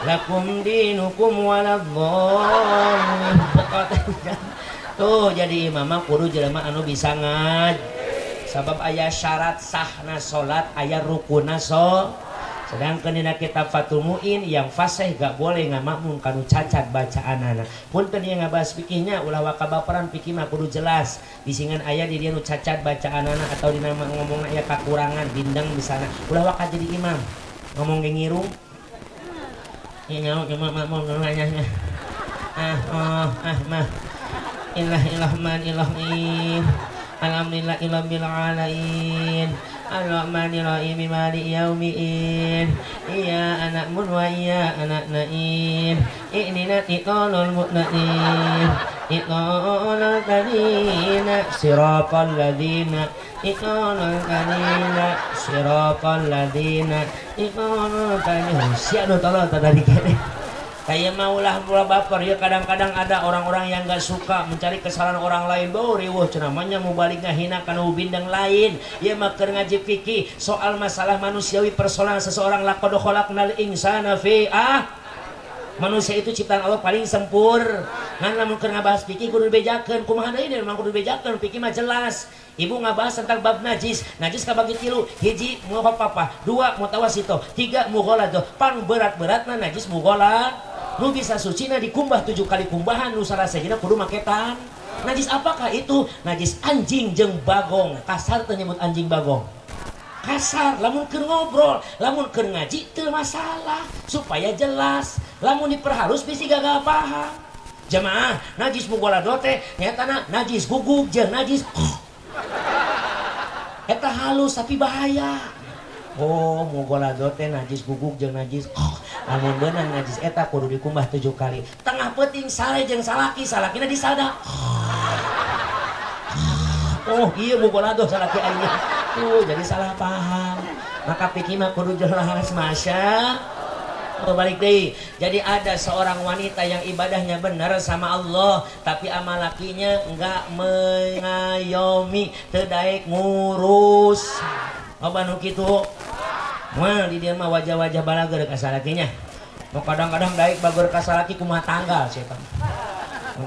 lakum dinukum waladhdallin. Tuh jadi imam mah kudu jelema anu bisa ngaj. Sabab aya syarat sahna salat, aya rukunna so. Sedangkan dina kitab Fathul Muin yang fasih gak boleh ngamakmum kanu cacat bacaanana. Punten ieu ngabahas fikihnya ulah waka baperan fikih mah kudu jelas. Bisingan aya di dieu nu cacat bacaanana atau dina ngomongna aya kakurangan bindeng misalna. Ulah waka jadi imam. Ngomong ge ngirung. Ya nyaho cuma makmum nanya. Ah oh ah mah. Illahirrahmanirrahim. Alhamdulillahirabbil alamin. Ar-Rahmanir-Rahim maliki yaumiddin. Iya anakmun wa iya anak naim. Ihdina siratal mustaqim. Siratal ladzina siratal ladzina siratal ladzina siratal ladzina sia nu tolol tadi kene. Kayak maulah mula baper ya, kadang-kadang ada orang-orang yang gak suka mencari kesalahan orang lain. Bau riweuh cenah mah nya mubaligna hina kana bindang lain. Ieu mah keur ngaji fikih soal masalah manusiawi persoalan seseorang laqad khalaqnal insana fi manusia itu ciptaan Allah paling sempur. Ngan lamun keur ngabahas fikih kudu dibejakeun. Kumaha deui memang kudu dibejakeun, fikih mah jelas. Ibu ngabahas tentang bab najis. Najis kabagi tilu, hiji mukhafafah, dua mutawassithah, tiga mughaladhah. Pang berat-beratna najis mughaladhah. Nu bisa sucina dikumbah 7 kali kumbahan, nu salah sejena kudu maketan. Najis apakah itu? Najis anjing jeung bagong. Kasar teu nyebut anjing bagong. Kasar, lamun keur ngobrol, lamun keur ngaji teu masalah, supaya jelas. Lamun diperhalus bisi gagal paham. Jamaah, najis mughaladhah teh nyaetana najis gugug jeung najis eta halus tapi bahaya. Oh, mughaladhah teh najis gugug jeung najis lamun beunang najis eta kudu dikumbah 7 kali. Tengah peuting sare jeung salaki, salakina disada. Oh, iya mughaladhah salaki aing. Tuh, jadi salah paham. Maka pikir mah kudu jelas, masya. Oh, balik deh. Jadi ada seorang wanita yang ibadahnya benar sama Allah, tapi ama lakinya enggak mengayomi, teu daek ngurus. Loba nu kitu. Wah, di dia mah wajah-wajah balager ka salakinya. Nu kadang-kadang daek bager ka salaki kumaha tanggal sia teh.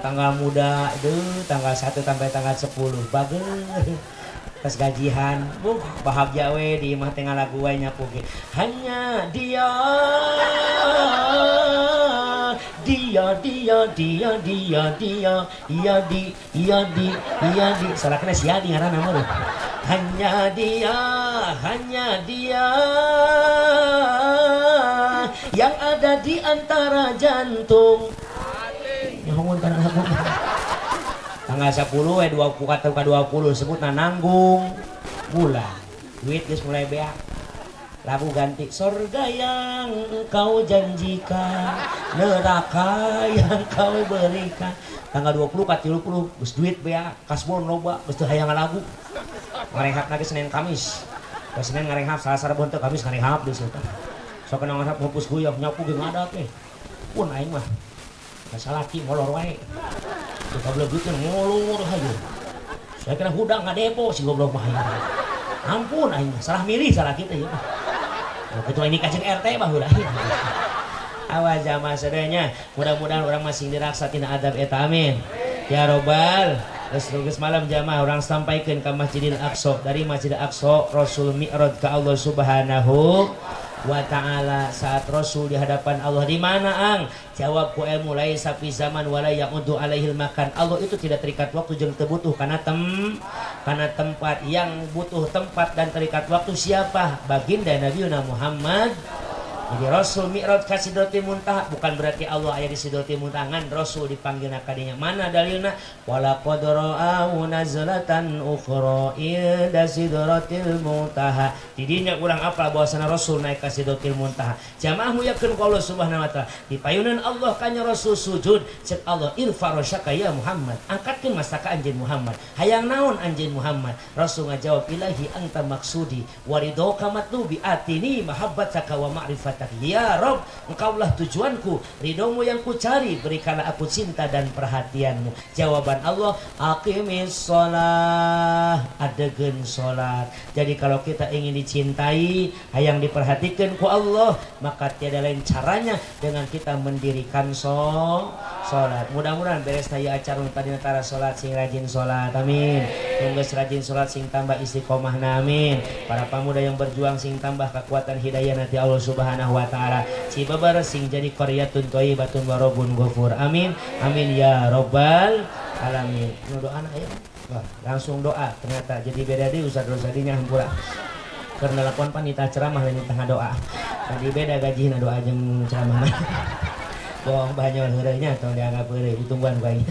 Tanggal muda deui, tanggal 1 sampai tanggal 10 bager. Pas gajian, bahagia we di imah teh ngalagu we nyapu ge. Hanya dia dia dia dia dia dia iya di iya di iya di salakina sia di ngaranna mah. Hanya dia yang ada di antara jantung. Nyahoan kana lagu. Tanggal 10 we 20 ke 20 sebutna nanggung bulan. Duit geus mulai beak. Lagu ganti surga yang kau janjikan, neraka yang kau berikan. Tanggal 20 ka 30 geus duit bea, kasbon loba, geus teu hayang lagu. Ngarehap lagi Senin Kamis. Ke Senin ngarehap, Salasa Rabu henteu, Kamis ngarehap deui sia teh. Sok kena ngarehap hapus guyok nyapu ge ngadat teh. Pun aing mah. Salaki molor wae. Teu kabelegeutkeun molor hayu. Saya kira hudang ngadepo si goblok mah aing. Ampun aing mah, salah milih salaki teh ieu mah. Ketua ini kaceng RT baheula. Awas jamaah sadayanya, mudah-mudahan orang masing diraksa tina adab eta, amin. Ya robbal. Geus malam jamaah, orang sampaikan ke Masjidil Aqsa. Dari Masjidil Aqsa Rasul mi'raj ke Allah Subhanahu wa ta'ala. Saat Rasul di hadapan Allah, di mana ang? Jawab ku ilmu, laisa fi zaman wala ya'udu alaihil makan. Allah itu tidak terikat waktu jeung teu butuh kana kana tempat. Yang butuh tempat dan terikat waktu siapa? Baginda Nabi Muhammad. Jadi Rasul mi'raj ka Sidratil Muntaha bukan berarti Allah aya di Sidratil Muntaha, ngan Rasul dipanggil kadinya. Mana dalilna? Walaqad ra'ahu nazlatan ukhra inda Sidratil Muntaha. Didinya urang apal bahwasana Rasul naik ka Sidratil Muntaha. Jamaah muyakeun ku Allah Subhanahu wa taala. Dipayunan Allah kanya Rasul sujud, cek Allah irfa rasyaka ya Muhammad. Angkatkeun mastaka anjeun Muhammad. Hayang naon anjeun Muhammad? Rasul ngajawab ilahi anta maksudi waridhoka matlubi atini mahabbataka wa ma'rifataka. Ya Rob, engkaulah tujuanku, ridhomu yang kucari, berikanlah aku cinta dan perhatianmu. Jawaban Allah, aqimis sholah, adegeun sholat. Jadi kalau kita ingin dicintai, hayang diperhatikan ku Allah, maka tiada lain caranya dengan kita mendirikan sholat. Mudah-mudahan beres taya acara tadi tara sholat, sing rajin sholat, amin. Tunggu rajin sholat sing tambah istiqomah, amin. Para pemuda yang berjuang sing tambah kekuatan hidayah nanti Allah Subhanahu wa ta'ala. Cibeber sing jadi qaryatun thayyibatun wa rabbun ghafur, amin amin ya robbal alamin. Nu doa ya. Wah, langsung doa ternyata jadi beda deh Ustaz Rosadinya hampura. Karena lakukan panita ceramah lain tengah doa. Jadi beda gaji na doa jeung ceramah. Bohong banyak heureunya tong dianggap heureuy ditungguan ku aing.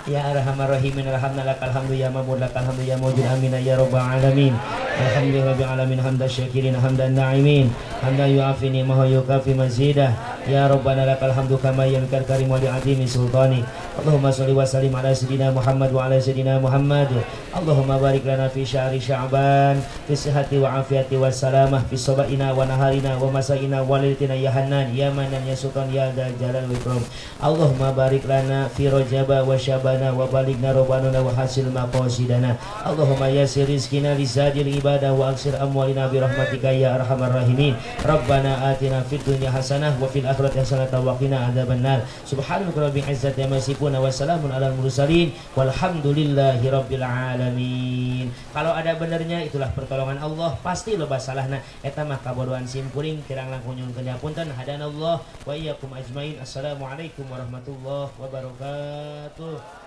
Ya arhamar rahimin arhamna lakal hamdu ya mamud lakal hamdu ya mawjud amin ya rabbal alamin. Alhamdulillah rabbil alamin hamdan syakirin hamdan na'imin hamdan yu'afini ma yukafi mazidah. Ya rabbana lakal hamdu kama yanbaghi karim wa li'azimi sultani. Allahumma sholli wa sallim ala sayyidina Muhammad wa ala sayyidina Muhammad. Allahumma barik lana fi syahri Sya'ban fi sihhati wa afiati wa salamah fi sabaina wa naharina wa masaina wa lailatina ya Hannan ya Manan ya Sultan ya Dzal Jalal wal Ikram. Allahumma barik lana fi Rajab wa Sya'ban wa balighna rabbana wa hasil maqasidana. Allahumma yassir rizqina li zadil ibadah wa aksir amwalina bi rahmatika ya arhamar rahimin. Rabbana atina fid dunya hasanah wa fil akhirati hasanah wa qina adzabannar. Subhanaka rabbil izzati amma yasifun wa salamun alal mursalin walhamdulillahi rabbil alamin. Kalau ada benernya itulah pertolongan Allah, pasti loba salahna eta mah kabodohan simkuring kirang langkung nyuhunkeun hapunten. Hadanallah wa iyyakum ajmain. Assalamualaikum warahmatullahi wabarakatuh.